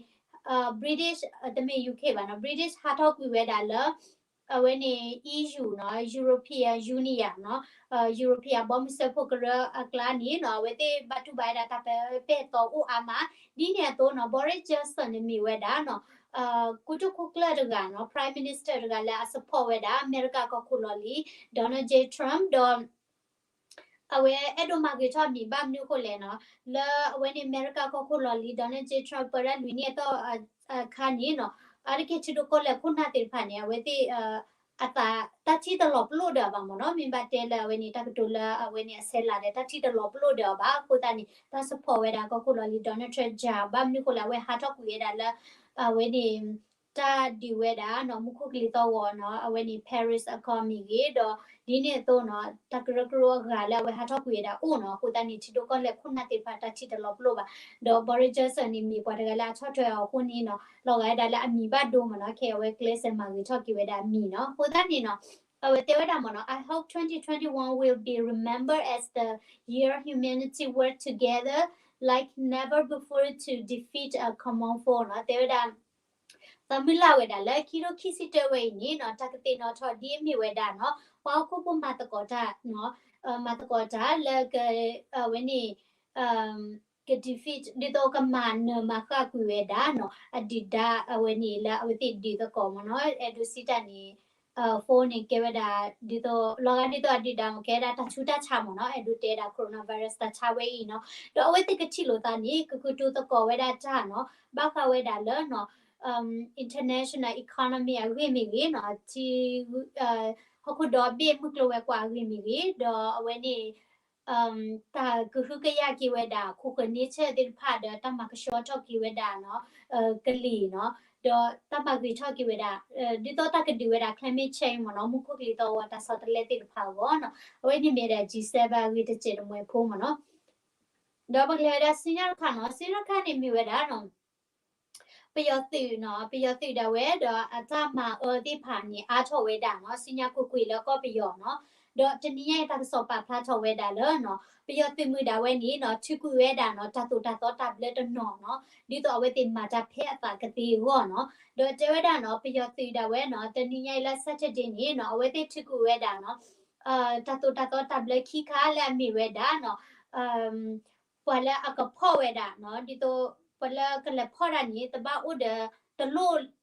British တမ့ၢ် UK ဘၣ်နီၤ British ဟးထီၣ်ကွံာ်ဝဲဒၣ်လၢ အဝဲန့ၣ် EU နီၤ European Union နီၤ European ဘီမုၢ်စၢဖှိၣ်ကရၢအကျါန့ၣ်နီၤ အဝဲသ့ၣ်ဘၣ်တူၢ်ဘၣ်ဝဲဒၣ်တၢ်ပဲာ်ပဲာ်တီအီၣ်အါမး ဒ်န့ၣ်အသိးနီၤ Boris Johnson န့ၣ်မ့ၢ်ဝဲဒၣ်နီၤ ကိတိာ်ခိၣ်ကျၢၢ်တဂၤနီၤ Prime Minister တဂၤလၢအ support ဝဲဒၣ် အမဲရကၤကီၢ်ခိၣ်လီၢ်လံၤ Donald J Trump ဒီး အဝဲအဲၣ်ဒိးမၤဂ့ၤထီၣ်မံၤဘၣ်မနုၤအဃိလဲၣ်နီၤ လၢအဝဲန့ၣ်အမဲရကၤကီၢ်ခိၣ်လီၢ်လံၤ Donald J Trump ပၢဒၣ်လွံၢ်နံၣ်အတီၢ်အခါန့ၣ်နီၤ အါတက့ၢ်ထံဒိၣ်ကီၢ်လဲၢ်ခိၣ်နၢ်သ့ၣ်တဖၣ်န့ၣ် အဝဲသ့ၣ် အသးတၢ်ထံၣ်တလီၤပလိာ်ဒီးအီၤဘၣ်မ့ၢ်နီၤ မ့ၢ်ဘၣ်တဲလၢအဝဲန့ၣ် တၢ်ကတိၤလၢအဝဲန့ၣ်အဆဲးလၤဒီး တၢ်ထံၣ်တလီၤပလိာ်ဒီးအီၤဘၣ် အဃိသတးန့ၣ် တၢ် support ဝဲဒၣ်ကီၢ်ခိၣ်လီၢ်လံၤ Donald Trump ယၤ ဘၣ်မနုၤအဃိလဲၣ် အဝဲဟးထီၣ်ကွံာ်ဝဲဒၣ်လၢ အဝဲန့ၣ် တၢ်ဒုးဝဲဒၣ်နီၤ မူခိၣ်ကလံၤသီၣ်ဂီၤနီၤ အဝဲန့ၣ် Paris Accord မ့ၢ်ဂ့ၤ ဒီးဒ်န့ၣ်အသိးနီၤ တၢ်ကရၢကရိအဂၤလၢအဝဲဟးထီၣ်ကွံာ်ဝဲဒၣ်အိၣ်နီၤ အဃိသတးန့ၣ် ထံဒိၣ်ကီၢ်လဲၢ်ခိၣ်နၢ်သ့ၣ်တဖၣ်တၢ်ထံၣ်တလီၤပလိာ်ဘၣ် ဒီး Boris Johnson န့ၣ် မ့ၢ်ပှၤတဂၤလၢအဆီၣ်ထွဲအီၤအဃိန့ၣ်နီၤ လီၤဂာ်ဝဲဒၣ်လၢအမံၤဘၣ်ဒိမ့ၢ်နီၤ ခဲအဝဲကျဲးစၢးမၤဂ့ၤထီၣ်က့ၤဝဲဒၣ်အမံၤနီၤ အဃိသတးန့ၣ်နီၤ အဝဲတဲဝဲဒၣ်မ့ၢ်နီၤ I hope twenty twenty-one will be remembered as the year humanity worked together like never before to defeat a common foe နီၤ တဲဝဲဒၣ် သးမုၢ်လၢ်ဝဲဒၣ်လၢခံထိခံဆံတၢဝဲအံၤန့ၣ်နီၤ တၢ်ကသ့ၣ်နီၣ်ထီၣ်ဒ်အမ့ၢ်ဝဲဒၣ်နီၤ ပှၤဟီၣ်ခိၣ်ဖိမၤသကိးတၢ်နီၤ မၤသကိးတၢ်လၢက အဝဲန့ၣ် က defeat ဒ်သိးကမၤနၢၤမၤဃၣ်ကွံာ်ဝဲဒၣ်နီၤ အဒုၣ်ဒါအဝဲန့ၣ်လၢအဝဲသ့ၣ်ဒုးသကိးမ့ၢ်နီၤ အဲၣ်ဒိးစံးတၢ်န့ၣ် phone န့ၣ်ကဲဝဲဒၣ် ဒ်သိး လီၤဂာ်ဒ်သိးအဒုၣ်ဒါမ့ၢ်ကဲဒၣ်တၢ်ဆူးတၢ်ဆါမ့ၢ်နီၤ အဲၣ်ဒိးတဲဒၣ် coronavirus တၢ်ဆါဝဲအံၤနီၤ ဒီးအဝဲသ့ၣ်ကထံၣ်လိာ်သးန့ၣ် ကကတိၤသကိးဝဲဒၣ်တၢ်နီၤ ဘၣ်ဃးဝဲဒၣ်လၢနီၤ international economy အဂ့ၢ်မ့ၢ်ဂ့ၤနီၤ ထံ ဟီၣ်ခိၣ်ဒီဘ့ၣ်မုၢ်ကျိၤဝဲၤကွာ်အဂ့ၢ်မ့ၢ်ဂ့ၤ ဒီးအဝဲန့ၣ် တၢ်ကဟုကယာ်က့ၤဝဲဒၣ် ခိၣ်ဃၢၤန့ဆၢၣ်သ့ၣ်တဖၣ်ဒီး တၢ်မၤကဆှီထီၣ်က့ၤဝဲဒၣ်နီၤ ကလံၤနီၤ ဒီးတၢ်မၤဂ့ၤထီၣ်က့ၤဝဲဒၣ် ဒ်သိးတၢ်ကဒုးဝဲဒၣ် climate change မ့ၢ်နီၤ မူခိၣ်ကလံၤသီၣ်ဂီၤတၢ်ဆီတလဲသ့ၣ်တဖၣ်အဂီၢ်နီၤ အဝဲန့ၣ်မ့ၢ်ဒၣ် G seven အဂ့ၢ်တစဲးတမှဲၤဖိမ့ၢ်နီၤ ဒီးပကလဲၤဝဲဒၣ်ဆူညါတခါနီၤ ဆူညါတခါန့ၣ်မ့ၢ်ဝဲဒၣ်နီၤ ပယီၤသုးနီၤ ပယီၤသုးဒၣ်ဝဲဒီးအတၢ်မၤအၢသ့ၣ်တဖၣ်န့ၣ် အါထီၣ်ဝဲဒၣ်နီၤ ဆူညါကွ့ၢ်ကွ့ၢ်လၢကီၢ်ပယီၤနီၤ ဒီးတနံၤညါအံၤတၢ်ကစီၣ်ပာ်ဖျါထီၣ်ဝဲဒၣ်လၢနီၤ ပယီၤသုးမုၢ်ဒၣ်ဝဲန့ၣ်နီၤ ထုးကွံာ်ဝဲဒၣ်နီၤ တၢ်သိၣ်တၢ်သီတၢ်ဘျၢတနီၤနီၤ ဒ်သိးအဝဲသ့ၣ်မၤတၢ်ဖဲအသးကသ့အဂီၢ်နီၤ ဒီးတဲဝဲဒၣ်နီၤ ပယီၤသုးဒၣ်ဝဲနီၤ တနံၤညါအံၤလၢ Saturday န့ၣ်နီၤ အဝဲသ့ၣ်ထုးကွံာ်ဝဲဒၣ်နီၤ တၢ်သိၣ်တၢ်သီတၢ်ဘျၢခံခါလၢအမ့ၢ်ဝဲဒၣ်နီၤ ပှၤလၢအကဖီၣ်ဝဲဒၣ်နီၤ ဒ်သိး ပှၤလၢကလဲၤဖီၣ်တၢ်န့ၣ် တဘၣ်အိၣ်ဒီး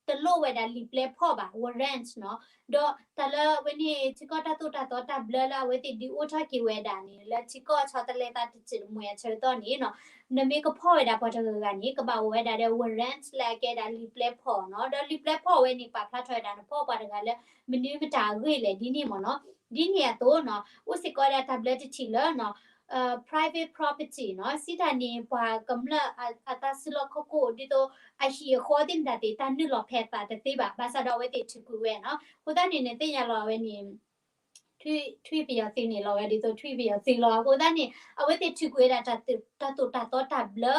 တလိၣ်ဝဲဒၣ်လံာ်ပျဲဖီၣ်ဘၣ် warrant နီၤ ဒီးတၢ်လၢအဝဲန့ၣ် ထံကီၢ်တၢ်သိၣ်တၢ်သီတၢ်ဘျၢလၢအဝဲသ့ၣ်ဒုးအိၣ်ထီၣ်က့ၤဝဲဒၣ်န့ၣ် လၢထံကီၢ်ဆီတလဲသးတစဲးတမှဲၤအဆၢကတီၢ်န့ၣ်နီၤ နမ့ၢ်ကဖီၣ်ဝဲဒၣ်ပှၤတဂၤဂၤန့ၣ် ကဘၣ်အိၣ်ဝဲဒၣ်ဒီး warrant လၢအကဲဒၣ်လံာ်ပျဲဖီၣ်နီၤ ဒီးလံာ်ပျဲဖီၣ်ဝဲန့ၣ် ပာ်ဖျါထီၣ်ဝဲဒၣ်နဖီၣ်ပှၤတဂၤလၢ မနုၤမတၤအဂ့ၢ်လဲၣ်ဒ်န့ၣ်မ့ၢ်နီၤ ဒ်န့ၣ်အသိးနီၤ အိၣ်စ့ၢ်ကီးဝဲဒၣ်တၢ်ဘျၢတထံၣ်လၢနီၤ private property နီၤ စံးတၢ်န့ၣ် ပှၤကမျၢၢ်အတၢ်စုလီၢ်ခီၣ်ခိၣ် ဒ်သိးအဟံၣ်အဃီသ့ၣ်မတၤသ့ၣ် တၢ်နုာ်လီၤဖဲအသးတသ့ဘၣ် ဘၣ်ဆၣ်ဒီးအဝဲသ့ၣ်ထုးကွံာ်ဝဲနီၤ အဃိသတးန့ၣ် နသ့ၣ်ညါလီၤဝဲန့ၣ် ထွံၣ်ပယီၤသုးန့ၣ်လီၤဝဲဒ်သိးထွံၣ်ပယီၤသုးလီၤ အဃိသတးန့ၣ် အဝဲသ့ၣ်ထုးကွံာ်ဝဲဒၣ်တၢ်သိၣ်တၢ်သီတၢ်ဘျၢ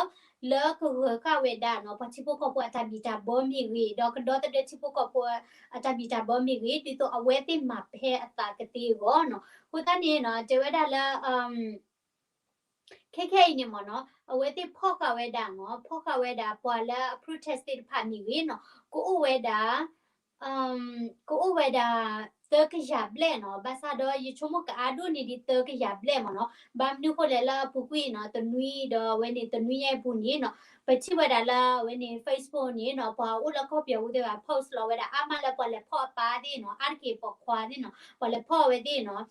လၢကဂၢၤဃာ်ဝဲဒၣ်နီၤ ပှၤထံဖိကီၢ်ဖိအတၢ်ဘံၣ်တၢ်ဘၢမ့ၢ်ဂ့ၤ ဒီးကဒီသဒၢထံဖိကီၢ်ဖိအတၢ်ဘံၣ်တၢ်ဘၢမ့ၢ်ဂ့ၤ ဒ်သိးအဝဲသ့ၣ်မၤဖဲအသးကသ့အဂီၢ်နီၤ အဃိသတးန့ၣ်နီၤ တဲဝဲဒၣ်လၢ ခဲခဲအံၤန့ၣ်မ့ၢ်နီၤ အဝဲသ့ၣ်ဖီၣ်ဃာ်ဝဲဒၣ်နီၤ ဖီၣ်ဃာ်ဝဲဒၣ်ပှၤလၢအ protest သ့ၣ်တဖၣ်မ့ၢ်ဂ့ၤနီၤ ကအိၣ်ဝဲဒၣ် ကအိၣ်ဝဲဒၣ် သၢကယၤဘျဲၣ်နီၤ ဘၣ်ဆၣ်ဒီးယဆိကမိၣ်ကအါဒိၣ်န့ၢ်ဒံးသၢကယၤဘျဲၣ်မ့ၢ်နီၤ ဘၣ်မနုၤဃိလဲၣ်လၢအပူၤကွံာ်နီၤ တနွံဒီးအဝဲန့ၣ်တနွံညါအပူၤန့ၣ်နီၤ ပထံၣ်ဝဲဒၣ်လၢအဝဲန့ၣ် Facebook န့ၣ်နီၤ ပှၤအိၣ်လၢကီၢ်ပယီၤပူၤသ့ၣ်တဖၣ် post လီၤဝဲဒၣ်အါမးလၢပှၤလဲၤဖီၣ်အပၢ်သ့ၣ်နီၤ အါတက့ၢ်ပိာ်ခွါသ့ၣ်နီၤ ပှၤလဲၤဖီၣ်အဝဲသ့ၣ်နီၤ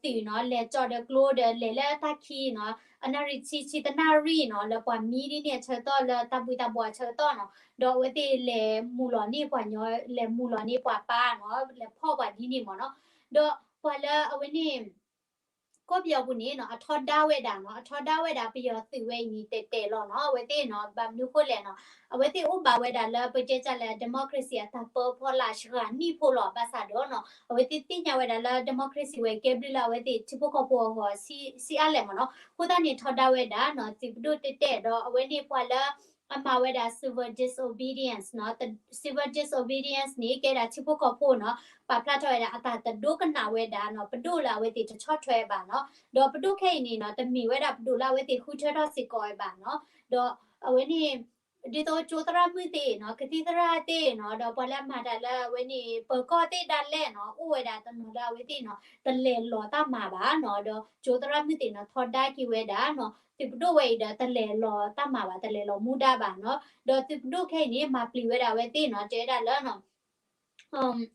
သုးနီၤ လဲၤကၠီဒီးကျိဒီး လဲၤလၢတၢ်ခံနီၤ အနၣ်ရံၣ်ဆံ ဆံတနၣ်ရံၣ်နီၤ လၢပှၤမံဒ်န့ၣ်အဆၢကတီၢ် လၢတၢ်ဘှံးတၢ်ဘှီးအဆၢကတီၢ်နီၤ ဒီးအဝဲသ့ၣ်လဲၤမူၤလီၤန့ၢ်ပှၤညီ လဲၤမူၤလီၤန့ၢ်ပှၤပၢ်နီၤ လဲၤဖီၣ်ပှၤဒ်န့ၣ်မ့ၢ်နီၤ ဒီးပှၤလၢအဝဲန့ၣ် ကီၢ်ပယီၤပူၤန့ၣ်နီၤ အထီဒါဝဲဒၣ်နီၤ အထီဒါဝဲဒၣ်ပယီၤသုးဝဲအံၤန့ၣ် တဲာ်တဲာ်လီၤနီၤ အဝဲသ့ၣ်နီၤ ဘၣ်မနုၤဃိလဲၣ်နီၤ အဝဲသ့ၣ်အိၣ်ဘၣ်ဝဲဒၣ်လၢပတဲတၢ်လၢ democracy အတၢ်ပၢဖီလာ်စှၤနံၣ်ဖိလီၤ ဘၣ်ဆၣ်ဒီးနီၤ အဝဲသ့ၣ်သ့ၣ်ညါဝဲဒၣ်လၢ democracy ဝဲကဲဘျုးလၢအဝဲသ့ၣ်ထံဖိကီၢ်ဖိအဂီၢ် ဆံးအါလဲၣ်မ့ၢ်နီၤ အဃိသတးန့ၣ်ထီဒါဝဲဒၣ်နီၤ သုးပဒိၣ်တဲတဲာ်ဒီးအဝဲန့ၣ်ပှၤလၢ အမၤဝဲဒၣ် civil disobedience နီၤ civil disobedience န့ၣ် ကဲဒၣ်ထံဖိကီၢ်ဖိနီၤ ပာ်ဖျါထီၣ်ဝဲဒၣ်အတၢ်တဒိကနၣ်ဝဲဒၣ်နီၤ ပဒိၣ်လၢအဝဲသ့ၣ်တဆီၣ်ထွဲဘၣ်နီၤ ဒီးပဒိၣ်ခဲအံၤန့ၣ်နီၤ တမ့ၢ်ဝဲဒၣ်ပဒိၣ်လၢအဝဲသ့ၣ်ဃုထၢထီၣ်စ့ၢ်ကီးဝဲဘၣ်နီၤ ဒီးအဝဲန့ၣ် ဒ်သိးကၠိသရၣ်မုၣ်သ့ၣ်နီၤ ကသံၣ်သရၣ်သ့ၣ်နီၤ ဒီးပှၤလၢအမၤတၢ်လၢအဝဲန့ၣ် ပၢၤကီၢ်သ့ၣ်ဒၣ်လဲာ်နီၤ အိၣ်ဝဲဒၣ်တနီၤလၢအဝဲသ့ၣ်နီၤ တလဲၤလီၤတၢ်မၤဘၣ်နီၤ ဒီးကၠိသရၣ်မုၣ်သ့ၣ်နီၤ ထီဒါက့ၤဝဲဒၣ်နီၤ သုးပဒိၣ်ဝဲအံၤဒီးတလဲၤလီၤတၢ်မၤဘၣ် တလဲၤလီၤမူဒါဘၣ်နီၤ ဒီးသုးပဒိၣ်ခဲအံၤန့ၣ် မၤပျံၤဝဲဒၣ်အဝဲသ့ၣ်နီၤ တဲဝဲဒၣ်လၢ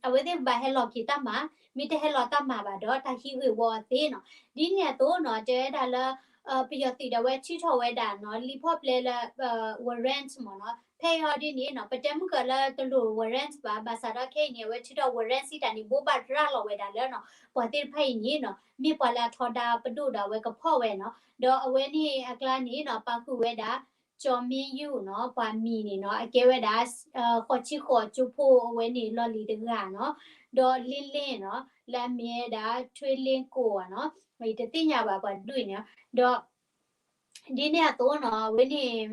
အဝဲသ့ၣ်ဘၣ်ဟဲလီၤက့ၤတၢ်မၤ မ့ၢ်တဟဲလီၤတၢ်မၤဘၣ်ဒီး တၢ်ဟံးဂ့ၢ်ဝီအီၤသ့နီၤ ဒ်န့ၣ်အသိးနီၤ တဲဝဲဒၣ်လၢ ပယီၤသုးဒၣ်ဝဲထုးထီၣ်ဝဲဒၣ်နီၤ လံာ်ဖီၣ်ပျဲလၢ warrant မ့ၢ်နီၤ ဖဲအံၤဒ်န့ၣ်နီၤ ပတဲမုၢ်ကၢၤလၢတလိၣ် warrant ဘၣ် ဘၣ်ဆၣ်ဒီးခဲအံၤန့ၣ် အဝဲထုးထီၣ် warrant စံးတၢ်န့ၣ် ဘိးဘၣ်ရၤလီၤဝဲဒၣ်လၢနီၤ ပှၤသ့ၣ်တဖၣ်အံၤန့ၣ်နီၤ မ့ၢ်ပှၤလၢအထီဒါပဒိၣ်ဒီးအဝဲကဖီၣ်ဝဲနီၤ ဒီးအဝဲန့ၣ်အကျါန့ၣ်နီၤ ပာ်ဃုာ်ဝဲဒၣ် ကၠီၤမ့ယူၣ်နီၤ ပှၤမံၤန့ၣ်နီၤ အကဲဝဲဒၣ် ဃိးဆံဃိးကၠိဖိအဝဲန့ၣ်လီၢ်လံၤတဂၤနီၤ ဒီးလ့လ့နီၤ လၢအမ့ၢ်ဝဲဒၣ် ထွ့လ့ကိၣ်နီၤ ယတသ့ၣ်ညါဘၣ်ပှၤဒူၣ်န့ၣ် ဒီး ဒ်န့ၣ်အသိးနီၤ အဝဲန့ၣ်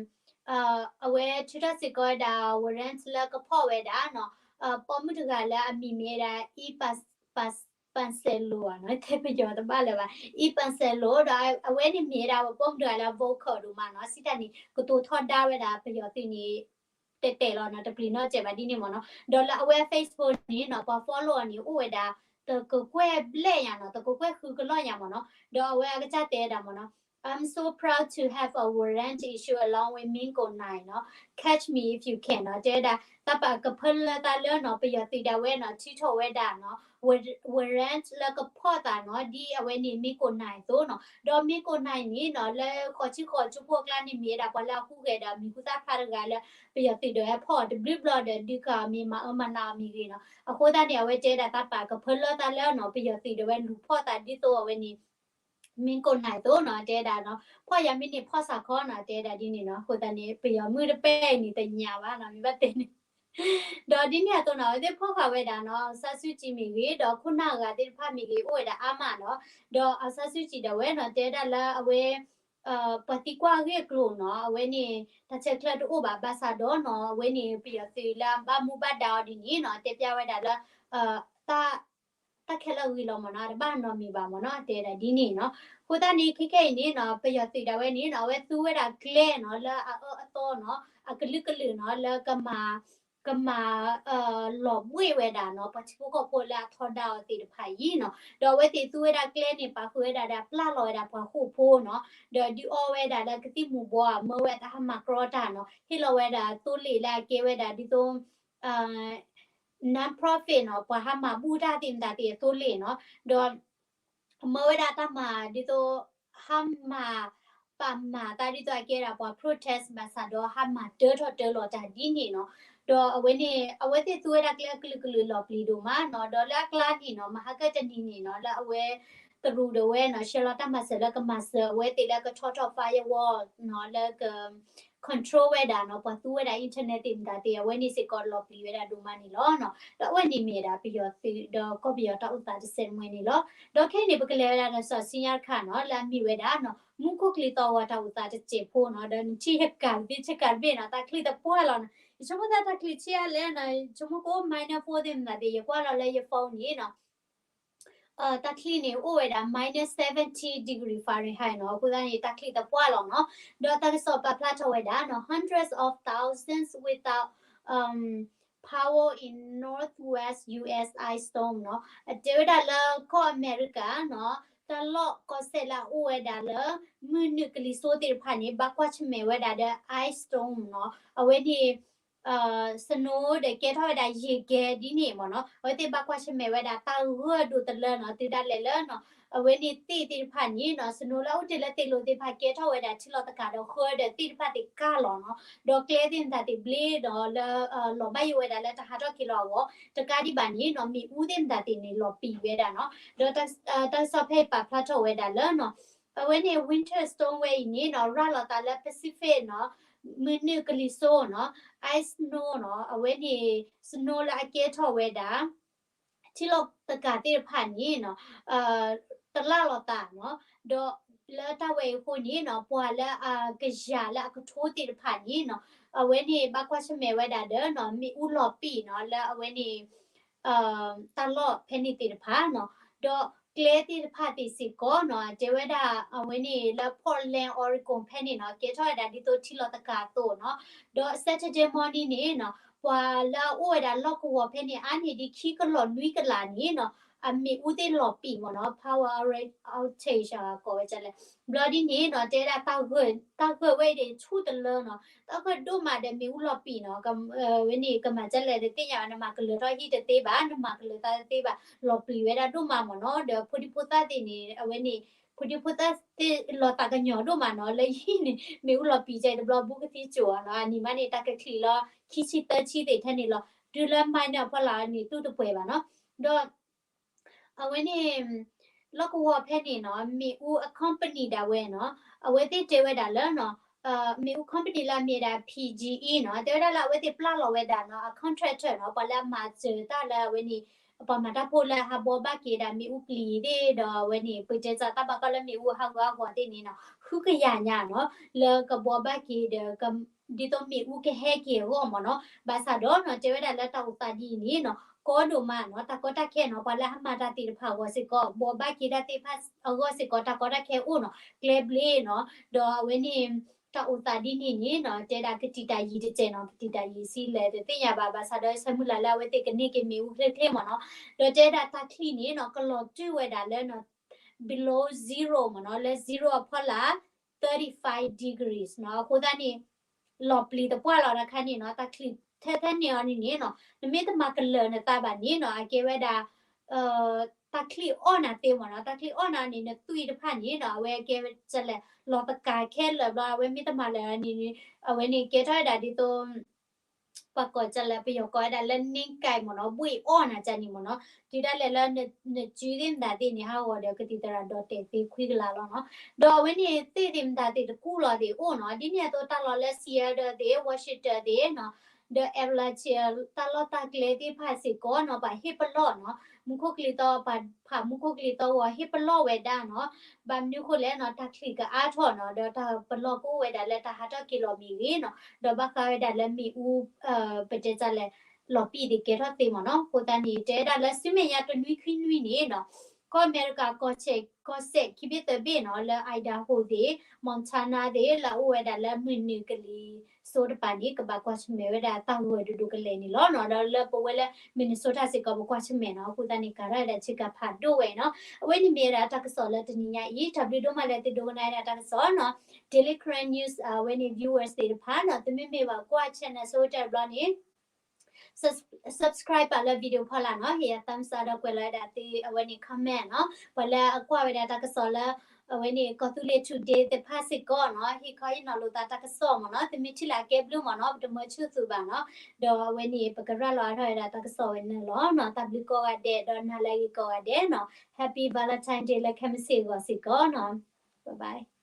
အဝဲထုးထီၣ်စ့ၢ်ကီးဝဲဒၣ် warrant လၢကဖီၣ်ဝဲဒၣ်နီၤ ပိာ်မုၣ်တဂၤလၢအမံၤမ့ၢ်ဝဲဒၣ် အံပၣ်စဲလိၤနီၤ တဲပယီၤတဘၣ်လၢၤဘၣ် အံပၣ်စဲလိၤ ဒီးအဝဲန့ၣ်မ့ၢ်ဝဲဒၣ်ပပိာ်မုၣ်တဂၤလၢအ vocal ဒိၣ်မးနီၤ စံးတၢ်န့ၣ် ကတိၤထီဒါဝဲဒၣ်ပယီၤသုးန့ၣ် တဲာ်တဲာ်လီၤနီၤ တပျံၤနီတစဲးဘၣ်ဒ်န့ၣ်မ့ၢ်နီၤ ဒီးလၢအဝဲ Facebook န့ၣ်နီၤ ပှၤ follow အီၤန့ၣ် အိၣ်ဝဲဒၣ် တကကွဲၢ်ဘျဲၣ်ညါနီၤ တကကွဲၢ်ဃုကလီၢ်ညါမ့ၢ်နီၤ ဒီးအဝဲအကစၢ်တဲဝဲဒၣ်မ့ၢ်နီၤ I'm so proud to have a warrant issue along with Min Ko Naing နီၤ Catch me if you can နီၤ တဲဝဲဒၣ် သးပာ်ကဖၢလၢသးလၢနီၤ ပယီၤသုးဒၣ်ဝဲနီၤ ထုးထီၣ်ဝဲဒၣ်နီၤ warrant လၢကဖီၣ်သးနီၤ ဒ်အဝဲန့ၣ် Min Ko Naing အသိးနီၤ ဒီး Min Ko Naing န့ၣ်နီၤ လၢဃိးဆံဃိးကၠိဖိအကျါန့ၣ် မ့ၢ်ဝဲဒၣ်ပှၤလၢအဟူးဂဲၤဒီးမံၤဟူသၣ်ဖျါတဂၤလၢ ပယီၤသုးဒၣ်ဝဲဖီၣ်အီၤတဘျုးဘျီဒီး ဒုးကၤအီၤမ့ၢ်မၤအၢမၤနးအီၤမ့ၢ်ဂ့ၤနီၤ အဃိသတးန့ၣ် အဝဲတဲဝဲဒၣ် သးပာ်ကဖၢလၢသးလၢနီၤ ပယီၤသုးဒၣ်ဝဲလူၤဖီၣ်သးဒ်သိးအဝဲန့ၣ် Min Ko Naing အသိးနီၤ တဲဝဲဒၣ်နီၤ ဖီၣ်ယၤမ့ၢ်န့ၢ်ဖီၣ်စးခီနီၤ တဲဝဲဒၣ်ဒ်န့ၣ်နီၤ အဃိသတးန့ၣ် ပယီၤမုၣ်တပဲအံၤန့ၣ်တညးဘၣ်နီၤ မ့ၢ်ဘၣ်တဲန့ၣ် ဒီးဒ်န့ၣ်အသိးနီၤ အဝဲသ့ၣ်ဖီၣ်ဃာ်ဝဲဒၣ်နီၤ အောင်ဆန်းစုကြည် မ့ၢ်ဂ့ၤ ဒီးခိၣ်နၢ်အဂၤသ့ၣ်တဖၣ်မ့ၢ်ဂ့ၤ အိၣ်ဝဲဒၣ်အါမးနီၤ ဒီးအောင်ဆန်းစုကြည် ဒၣ်ဝဲနီၤ တဲဝဲဒၣ်လၢအဝဲ ပှၤသံကွၢ်အဂ့ၢ်အကျိၤနီၤ အဝဲန့ၣ် တၢ်ဆဲးကျၢတအိၣ်ဘၣ် ဘၣ်ဆၣ်ဒီးနီၤ အဝဲန့ၣ် ပယီၤသုးလၢအဘၣ်မူဘၣ်ဒါအီၤဒ်န့ၣ်နီၤ တဲပျၢ်ဝဲဒၣ်လၢ တၢ် တၢ်ခဲလၢာ်ဂ့ၤလီၤမ့ၢ်နီၤ တဘၣ်နီတမံၤဘၣ်မ့ၢ်နီၤ တဲဒၣ်ဒ်န့ၣ်နီၤ အဃိသတးန့ၣ် ခဲခဲအံၤန့ၣ်နီၤ ပယီၤသုးဒၣ်ဝဲန့ၣ်နီၤ အဝဲသူဝဲဒၣ်ကျဲနီၤ လၢအအၢအသီနီၤ အကလုာ်ကလုာ်နီၤ လၢကမၤ ကမၤ လီၤဘှ့ၣ်ဝဲဒၣ်နီၤ ပှၤထံဖိကီၢ်ဖိလၢအထီဒါအီၤသ့ၣ်တဖၣ်အံၤနီၤ ဒီးအဝဲသ့ၣ်သူဝဲဒၣ်ကျဲန့ၣ် ပာ်ဃုာ်ဝဲဒၣ်ဒီးပျၢ်လီၤဝဲဒၣ်ပှၤဃိာ်ဖိနီၤ ဒီးဒုးအီဝဲဒၣ်လၢကသံၣ်မူၤဘှီး မၢဝဲတၢ်ဟးမၤကြီတၢ်နီၤ ဟ့ၣ်လီၤဝဲဒၣ်သိလ့ၣ်လၢအကဲဝဲဒၣ်ဒ်သိး non-profit နီၤ ပှၤဟးမၤဘူၣ်တၢ်သ့ၣ်မတၤသ့ၣ်အသိလ့ၣ်နီၤ ဒီး မၢဝဲဒၣ်တၢ်မၤဒ်သိး ဟးမၤ ပာ်မၤတၢ်ဒ်သိးအကဲဒၣ်ပှၤ protest ဘၣ်ဆၣ်ဒီး ဟးမၤတၢထီၣ်တၢလီၤတၢ်ဒ်န့ၣ်နီၤ ဒီးအဝဲန့ၣ် အဝဲသ့ၣ်သူဝဲဒၣ်ကျဲအကလုာ်ကလုာ်လီၤပျံၤဒိၣ်မးနီၤ ဒီးလၢအကျါန့ၣ်နီၤ မဟါကတနံၤန့ၣ်နီၤ လၢအဝဲ တရူးဒၣ်ဝဲနီၤ ဆှၢလီၤတၢ်မၤစၢၤလၢကမၤစၢၤ အဝဲသ့ၣ်လၢကထီထီၣ် firewall နီၤ လၢက control ဝဲဒၣ်နီၤ ပှၤသူဝဲဒၣ် internet သ့ၣ်မတၤသ့ၣ် အဝဲန့ၣ်စ့ၢ်ကီးလီၤပျံၤဝဲဒၣ်ဒိၣ်မးန့ၣ်လီၤနီၤ ဒီးအဝဲန့ၣ်မ့ၢ်ဒၣ်ပယီၤသုး ဒီးကီၢ်ပယီၤတၢ်အိၣ်သးတစဲးတမှဲၤန့ၣ်လီၤ ဒီးခဲအံၤန့ၣ် ပကလဲၤဝဲဒၣ်ဒီးစီၤဆူညါတခါနီၤ လၢအမ့ၢ်ဝဲဒၣ်နီၤ မူခိၣ်ချံသီဂီၤတၢ်အိၣ်သးတစဲးဖိနီၤ ဒီးနထံၣ်ယကးတဘ့ၣ်ဆ့ကးတဘ့ၣ်နီၤ တၢ်ချံတပှၢ်လီၤနီၤ ယဆိကမိၣ်သးတၢ်ချံဆံးအါလဲၣ်နီၤ ယဆိကမိၣ်ကအိၣ် minus four သ့ၣ်မတၤသ့ၣ် ယကွၢ်လီၤလၢယ phone န့ၣ်နီၤ တၢ်ချံၣ်န့ၣ်အိၣ်ဝဲဒၣ် minus seventy degree Fahrenheit နီၤ, အဃိသတးန့ၣ် တၢ်ချံၣ်တပှၢ်လီၤနီၤ. ဒီးတၢ်ကစီၣ်ပာ်ဖျါထီၣ်ဝဲဒၣ်နီၤ hundreds of thousands without power in northwest U S ice storm နီၤ. အတဲဝဲဒၣ်လၢကီၢ်အမဲရကၤနီၤ တၢ်လီၢ်ကီၢ်စဲၣ်လၢအအိၣ်ဝဲဒၣ်လၢ မုၢ်နုာ်ကလံၤစိသ့ၣ်တဖၣ်န့ၣ် ဘၣ်ကွၢ်ဆၢၣ်မဲာ်ဝဲဒၣ်ဒီး ice storm နီၤ, အဝဲန့ၣ် snow ဒီးကဲထီၣ်ဝဲဒၣ်ယံာ်ကဲဒ်န့ၣ်မ့ၢ်နီၤ, အဝဲသ့ၣ်ဘၣ်ကွၢ်ဆၢၣ်မဲာ်ဝဲဒၣ်တၢ်ဂၢၢ်ဒိၣ်တလၢနီၤ, တုၤဒၣ်လဲာ်လၢ အဝဲန့ၣ်သ့ၣ်သ့ၣ်တဖၣ်န့ၣ်နီၤ snow လၢအအိၣ်တ့ၢ်လၢသ့ၣ်လိၤသ့ၣ်တဖၣ်ကဲထီၣ်ဝဲဒၣ်ထံလီၤသကၤဒီးဃၢဒီးသ့ၣ်တဖၣ်သ့ၣ်ကၢ်လီၤနီၤ, ဒီးကျဲသ့ၣ်မတၤသ့ၣ်ဘျ့ဒီးလၢ လီၤဘၣ်ယိၣ်ဝဲဒၣ်လၢတဟးထီၣ်က့ၤလီၤအဂီၢ်, တကးဒံးဘၣ်န့ၣ်နီၤ မ့ၣ်အူသ့ၣ်မတၤသ့ၣ်န့ၣ် လီၤပံာ်ဝဲဒၣ်နီၤ, ဒီးတၢ်ကစီၣ်ဖဲအံၤပာ်ဖျါထီၣ်ဝဲဒၣ်လၢနီၤ အဝဲန့ၣ် winter storm ဝဲအံၤန့ၣ်နီၤ ရၤလီၤသးလၢ Pacific နီၤ, မုၢ်နုာ်ကလံၤစိနီၤ, ice snow နီၤ, အဝဲန့ၣ် snow လၢအကဲထီၣ်ဝဲဒၣ် ထံလီၤသကၤသ့ၣ်တဖၣ်န့ၣ်နီၤ တလၢ်လီၤသးနီၤ, ဒီးလၢတၢ်ဝဲအံၤအဃိန့ၣ်နီၤ ပှၤလၢအကယၤလၢအကထိသ့ၣ်တဖၣ်န့ၣ်နီၤ အဝဲန့ၣ်ဘၣ်ကွၢ်ဆၢၣ်မဲာ်ဝဲဒၣ်ဒီးနီၤ မ့ၣ်အူလီၤပံာ်နီၤ လၢအဝဲန့ၣ် တၢ်လီၢ်ဖဲန့ၣ်သ့ၣ်တဖၣ်နီၤ, ဒီးကျဲသ့ၣ်တဖၣ်သ့ၣ်စ့ၢ်ကီးနီၤ တဲဝဲဒၣ်အဝဲန့ၣ်လၢ Portland Oregon ဖဲန့ၣ်နီၤ ကဲထီၣ်ဝဲဒၣ်ဒ်သိးထံလီၤသကၤအသိးနီၤ, ဒီး Saturday morning န့ၣ်နီၤ ပှၤလၢအအိၣ်ဝဲဒၣ်လီၢ်ကဝီၤဖဲန့ၣ် အါန့ၢ်ဒံးခံကလီၢ်နွံကလးန့ၣ်နီၤ အမ့ၣ်အူသ့ၣ်လီၤပံာ်မ့ၢ်နီၤ power outage ကိးဝဲဒ်လဲၣ်, ဘျီဒ်န့ၣ်နီၤ တဲဒၣ် တၢ်ဂၢၢ်ဝဲအံၤဒ်ဆူၣ်တလၢနီၤ တၢ်ဂၢၢ်ဒိၣ်မးဒီးမ့ၣ်အူလီၤပံာ်နီၤ, ဝဲန့ၣ် ကမၤဒ်လဲၣ်တသ့ၣ်ညါဘၣ်, နမၤကလၢၤထီၣ်ဟံၣ်တသ့ဘၣ်, နမၤကလၢၤသးတသ့ဘၣ်, လီၤပံာ်ဝဲဒၣ်ဒိၣ်မးမ့ၢ်နီၤ, ဒီးဖိဒံဖိသၣ်သ့ၣ်န့ၣ် အဝဲန့ၣ် ဖိဒံဖိသၣ်သ့ၣ်လီၤသးကညီၤဒိၣ်မးနီၤ, လၢဟံၣ်န့ၣ် မ့ၣ်အူလီၤပံာ်ကဲတဘျီ ဘူးကသံၣ်ကၠိၤအီၤနီၤ, အနံၤမးန့ၣ် တၢ်ကချံးလီၤ ခံဆံသၢဆံသ့ၣ်ထဲန့ၣ်လီၤ, တုၤလၢမၤနၢၤအဖီလာ်န့ၣ် တူၢ်တပှဲၤဘၣ်နီၤ, ဒီး အဝဲန့ၣ် လီၢ်ကဝီၤဖဲန့ၣ်နီၤ မ့ၣ်အူအ company ဒၣ်ဝဲနီၤ အဝဲသ့ၣ်တဲဝဲဒၣ်လၢနီၤ မ့ၣ်အူ company လၢအမ့ၢ်ဒၣ် P G E နီၤ တဲဝဲဒၣ်လၢအဝဲသ့ၣ်ပျၢ်လီၤဝဲဒၣ်နီၤ အ contractor နီၤ ပှၤလၢအမၤစၢၤတၢ်လၢအဝဲန့ၣ် ပှၤမၤတၢ်ဖိလၢဟးဘှီဘၣ်က့ၤဒၣ်မ့ၣ်အူပျံၤသ့ၣ်ဒီးအဝဲန့ၣ် ပတဲစးတၢ်ဘၣ်ကီၢ်လၢမ့ၣ်အူဟးဂီၤဟးဂီၤသ့ၣ်န့ၣ်နီၤ ဃုကယၤညါနီၤ လၢကဘှီဘၣ်က့ၤဒီး ဒ်သိးမ့ၣ်အူကဟဲက့ၤအဂီၢ်မ့ၢ်နီၤ ဘၣ်ဆၣ်ဒီးနီၤ တဲဝဲဒၣ်လၢတၢ်အိၣ်သးဒ်အံၤန့ၣ်နီၤ ကီဒိၣ်မးနီၤ တၢ်ကီတၢ်ခဲနီၤ ပှၤလၢအဟးမၤတၢ်သ့ၣ်တဖၣ်အဂီၢ်စ့ၢ်ကီး ဘှီဘၣ်က့ၤတၢ်သ့ၣ်တဖၣ်အဂီၢ်စ့ၢ်ကီး တၢ်ကီတၢ်ခဲအိၣ်နီၤ ကျဲဘျ့နီၤ ဒီးအဝဲန့ၣ် တၢ်အိၣ်သးဒ်န့ၣ်န့ၣ်နီၤ တဲဒၣ်ကတံာ်တာ်ယံၤတစဲးနီၤ ကတံာ်တာ်ယံၤဆံလဲၣ်တသ့ၣ်ညါဘၣ် ဘၣ်ဆၣ်ဒီးဆၢမုၢ်လၢ်လၢအဝဲသ့ၣ်ကန့ၢ်က့ၤမ့ၣ်အူချ့ချ့မ့ၢ်နီၤ ဒီးတဲဒၣ်တၢ်ချံၣ်န့ၣ်နီၤ ကလီၤတုၤဝဲဒၣ်လၢ below zero မ့ၢ်နီၤ လၢ zero အဖီလာ် thirty-five degrees နီၤ အဃိသတးန့ၣ် လီၤပျံၤသပှၢ်လီၤတခါန့ၣ်နီၤ တၢ်ချံၣ်ထဲထဲန့ၣ်အီၤန့ၣ်န့ၣ်နီၤ နမ့ၢ်တမၤကလၢၤနသးဘၣ်န့ၣ်နီၤ အကဲဝဲဒၣ် တၢ်ချံၣ်အီၣ်နၤသ့မ့ၢ်နီၤ တၢ်ချံၣ်အီၣ်နၤန့ၣ် နသွံၣ်တဖၣ်န့ၣ်နီၤ အဝဲကဲဝဲဒ်လဲၣ် လီၤသကၤခဲလၢာ်ဘျီ အဝဲမ့ၢ်တမၤလၢၤန့ၣ် အဝဲန့ၣ်ကဲထီၣ်ဝဲဒၣ်ဒ်သိး ပှၤကိးဒ်လဲၣ် ပယီၤကိးဝဲဒၣ်လၢ နင်းကိုက် မ့ၢ်နီၤ ဘှ့ၣ်အီၣ်နၤကန့ၣ်မ့ၢ်နီၤ တုၤဒၣ်လဲာ်လၢ နစုသ့ၣ်မတၤသ့ၣ်န့ၣ် ဟးဂီၤဒီးကသံၣ်သရၣ်ဒီးတဲာ်သ့ခွံကလးလီၤနီၤ ဒီးအဝဲန့ၣ်သ့ၣ်သ့ၣ်မတၤသ့ၣ်တကူၣ်လီၤသ့ၣ်အိၣ်နီၤ ဒ်န့ၣ်အသိးတၢ်လီၢ်လၢ Seattle သ့ၣ် Washington သ့ၣ်နီၤ ဒီး Appalachia တၢ်လီၢ်တၢ်ကျဲသ့ၣ်တဖၣ်စ့ၢ်ကီးနီၤ ပှၤဟ့ၣ်ပလီၢ်နီၤ မူခိၣ်ကလံၤသီ ပှၤဖးမူခိၣ်ကလံၤသီဂီၤဟ့ၣ်ပလီၢ်ဝဲဒၣ်နီၤ ဘၣ်မနုၤဃိလဲၣ်နီၤ တၢ်ချံၣ်ကအါထီၣ်နီၤ ဒီးတၢ်ပလီၢ်ကအိၣ်ဝဲဒၣ်လၢတၢ်ဟးထီၣ်က့ၤလီၤမ့ၢ်ဂ့ၤနီၤ ဒီးဘၣ်ဃးဝဲဒၣ်လၢမ့ၣ်အူ ပတဲတၢ်လဲၣ် လီၤပံာ်သ့ၣ်ကဲထီၣ်သ့မ့ၢ်နီၤ အဃိသတးန့ၣ် တဲဒၣ်လၢဆူမဲာ်ညါတနွံခံနွံန့ၣ်နီၤ ကီၢ်အမဲရကၤကီၢ်စဲၣ် ကီၢ်စဲၣ်ခံဘ့ၣ်သၢဘ့ၣ်နီၤ လၢ Idaho သ့ၣ် Montana သ့ၣ် လၢအအိၣ်ဝဲဒၣ်လၢမုၢ်နုာ်ကလံၤစိတဖၣ်န့ၣ် ကဘၣ်ကွၢ်ဆၢၣ်မဲာ်ဝဲဒၣ်တၢ်ဂၢၢ်ဒိၣ်ဒိၣ်ကလဲာ်န့ၣ်လီၤနီၤ ဒီးလၢပဝဲလၢ Minnesota စ့ၢ်ကီး ပကွၢ်ဆၢၣ်မဲာ်နီၤ အဃိသတးန့ၣ် ကၤထီၣ်ဝဲဒၣ်ဆ့ကၤဖးဒိၣ်ဝဲနီၤ အဝဲန့ၣ်မ့ၢ်ဝဲဒၣ်တၢ်ကစီၣ်လၢတနံၤညါအံၤ တၢ်ဘျုးဒိၣ်မးလၢသုဒိကနၣ်ဝဲဒၣ်တၢ်ကစီၣ်နီၤ Daily Karen News အဝဲန့ၣ် viewers သ့ၣ်တဖၣ်နီၤ သုမ့မ့ၢ်ဘၣ်ကွၢ် channel ဆိတၢ်တဘျီန့ၣ် subscribe ပာ်လၢ video ဖီလာ်နီၤ ဟ့ၣ်ယၤ thumbs up ဒီးကွဲးလီၤဝဲဒၣ်သုအဝဲန့ၣ် comment နီၤ ပှၤလၢအကွၢ်ဝဲဒၣ်တၢ်ကစီၣ်လၢ အဝဲန့ၣ် ကီၢ်သူလ့ၤ today သ့ၣ်တဖၣ်စ့ၢ်ကီးနီၤ ဟ့ၣ်ခီဟ့ၣ်နီၤလိာ်သးတၢ်ကစီၣ်မ့ၢ်နီၤ သုမ့ၢ်ထံၣ်လၢအကဲဘျုးမ့ၢ်နီၤ ပတမၢဆူၣ်သုးဘၣ်နီၤ ဒီးအဝဲန့ၣ် ပကရၤလီၤအါထီၣ်ဝဲဒၣ်တၢ်ကစီၣ်ဝဲန့ၣ်လီၤနီၤ တၢ်ဘျုးကိးဂၤဒဲး ဒီးနၤလၢအဂ့ၤကိးဂၤဒဲးနီၤ Happy Valentine Day လၢခဲမုၢ်ဆ့ၣ်အဂီၢ်စ့ၢ်ကီးနီၤ bye bye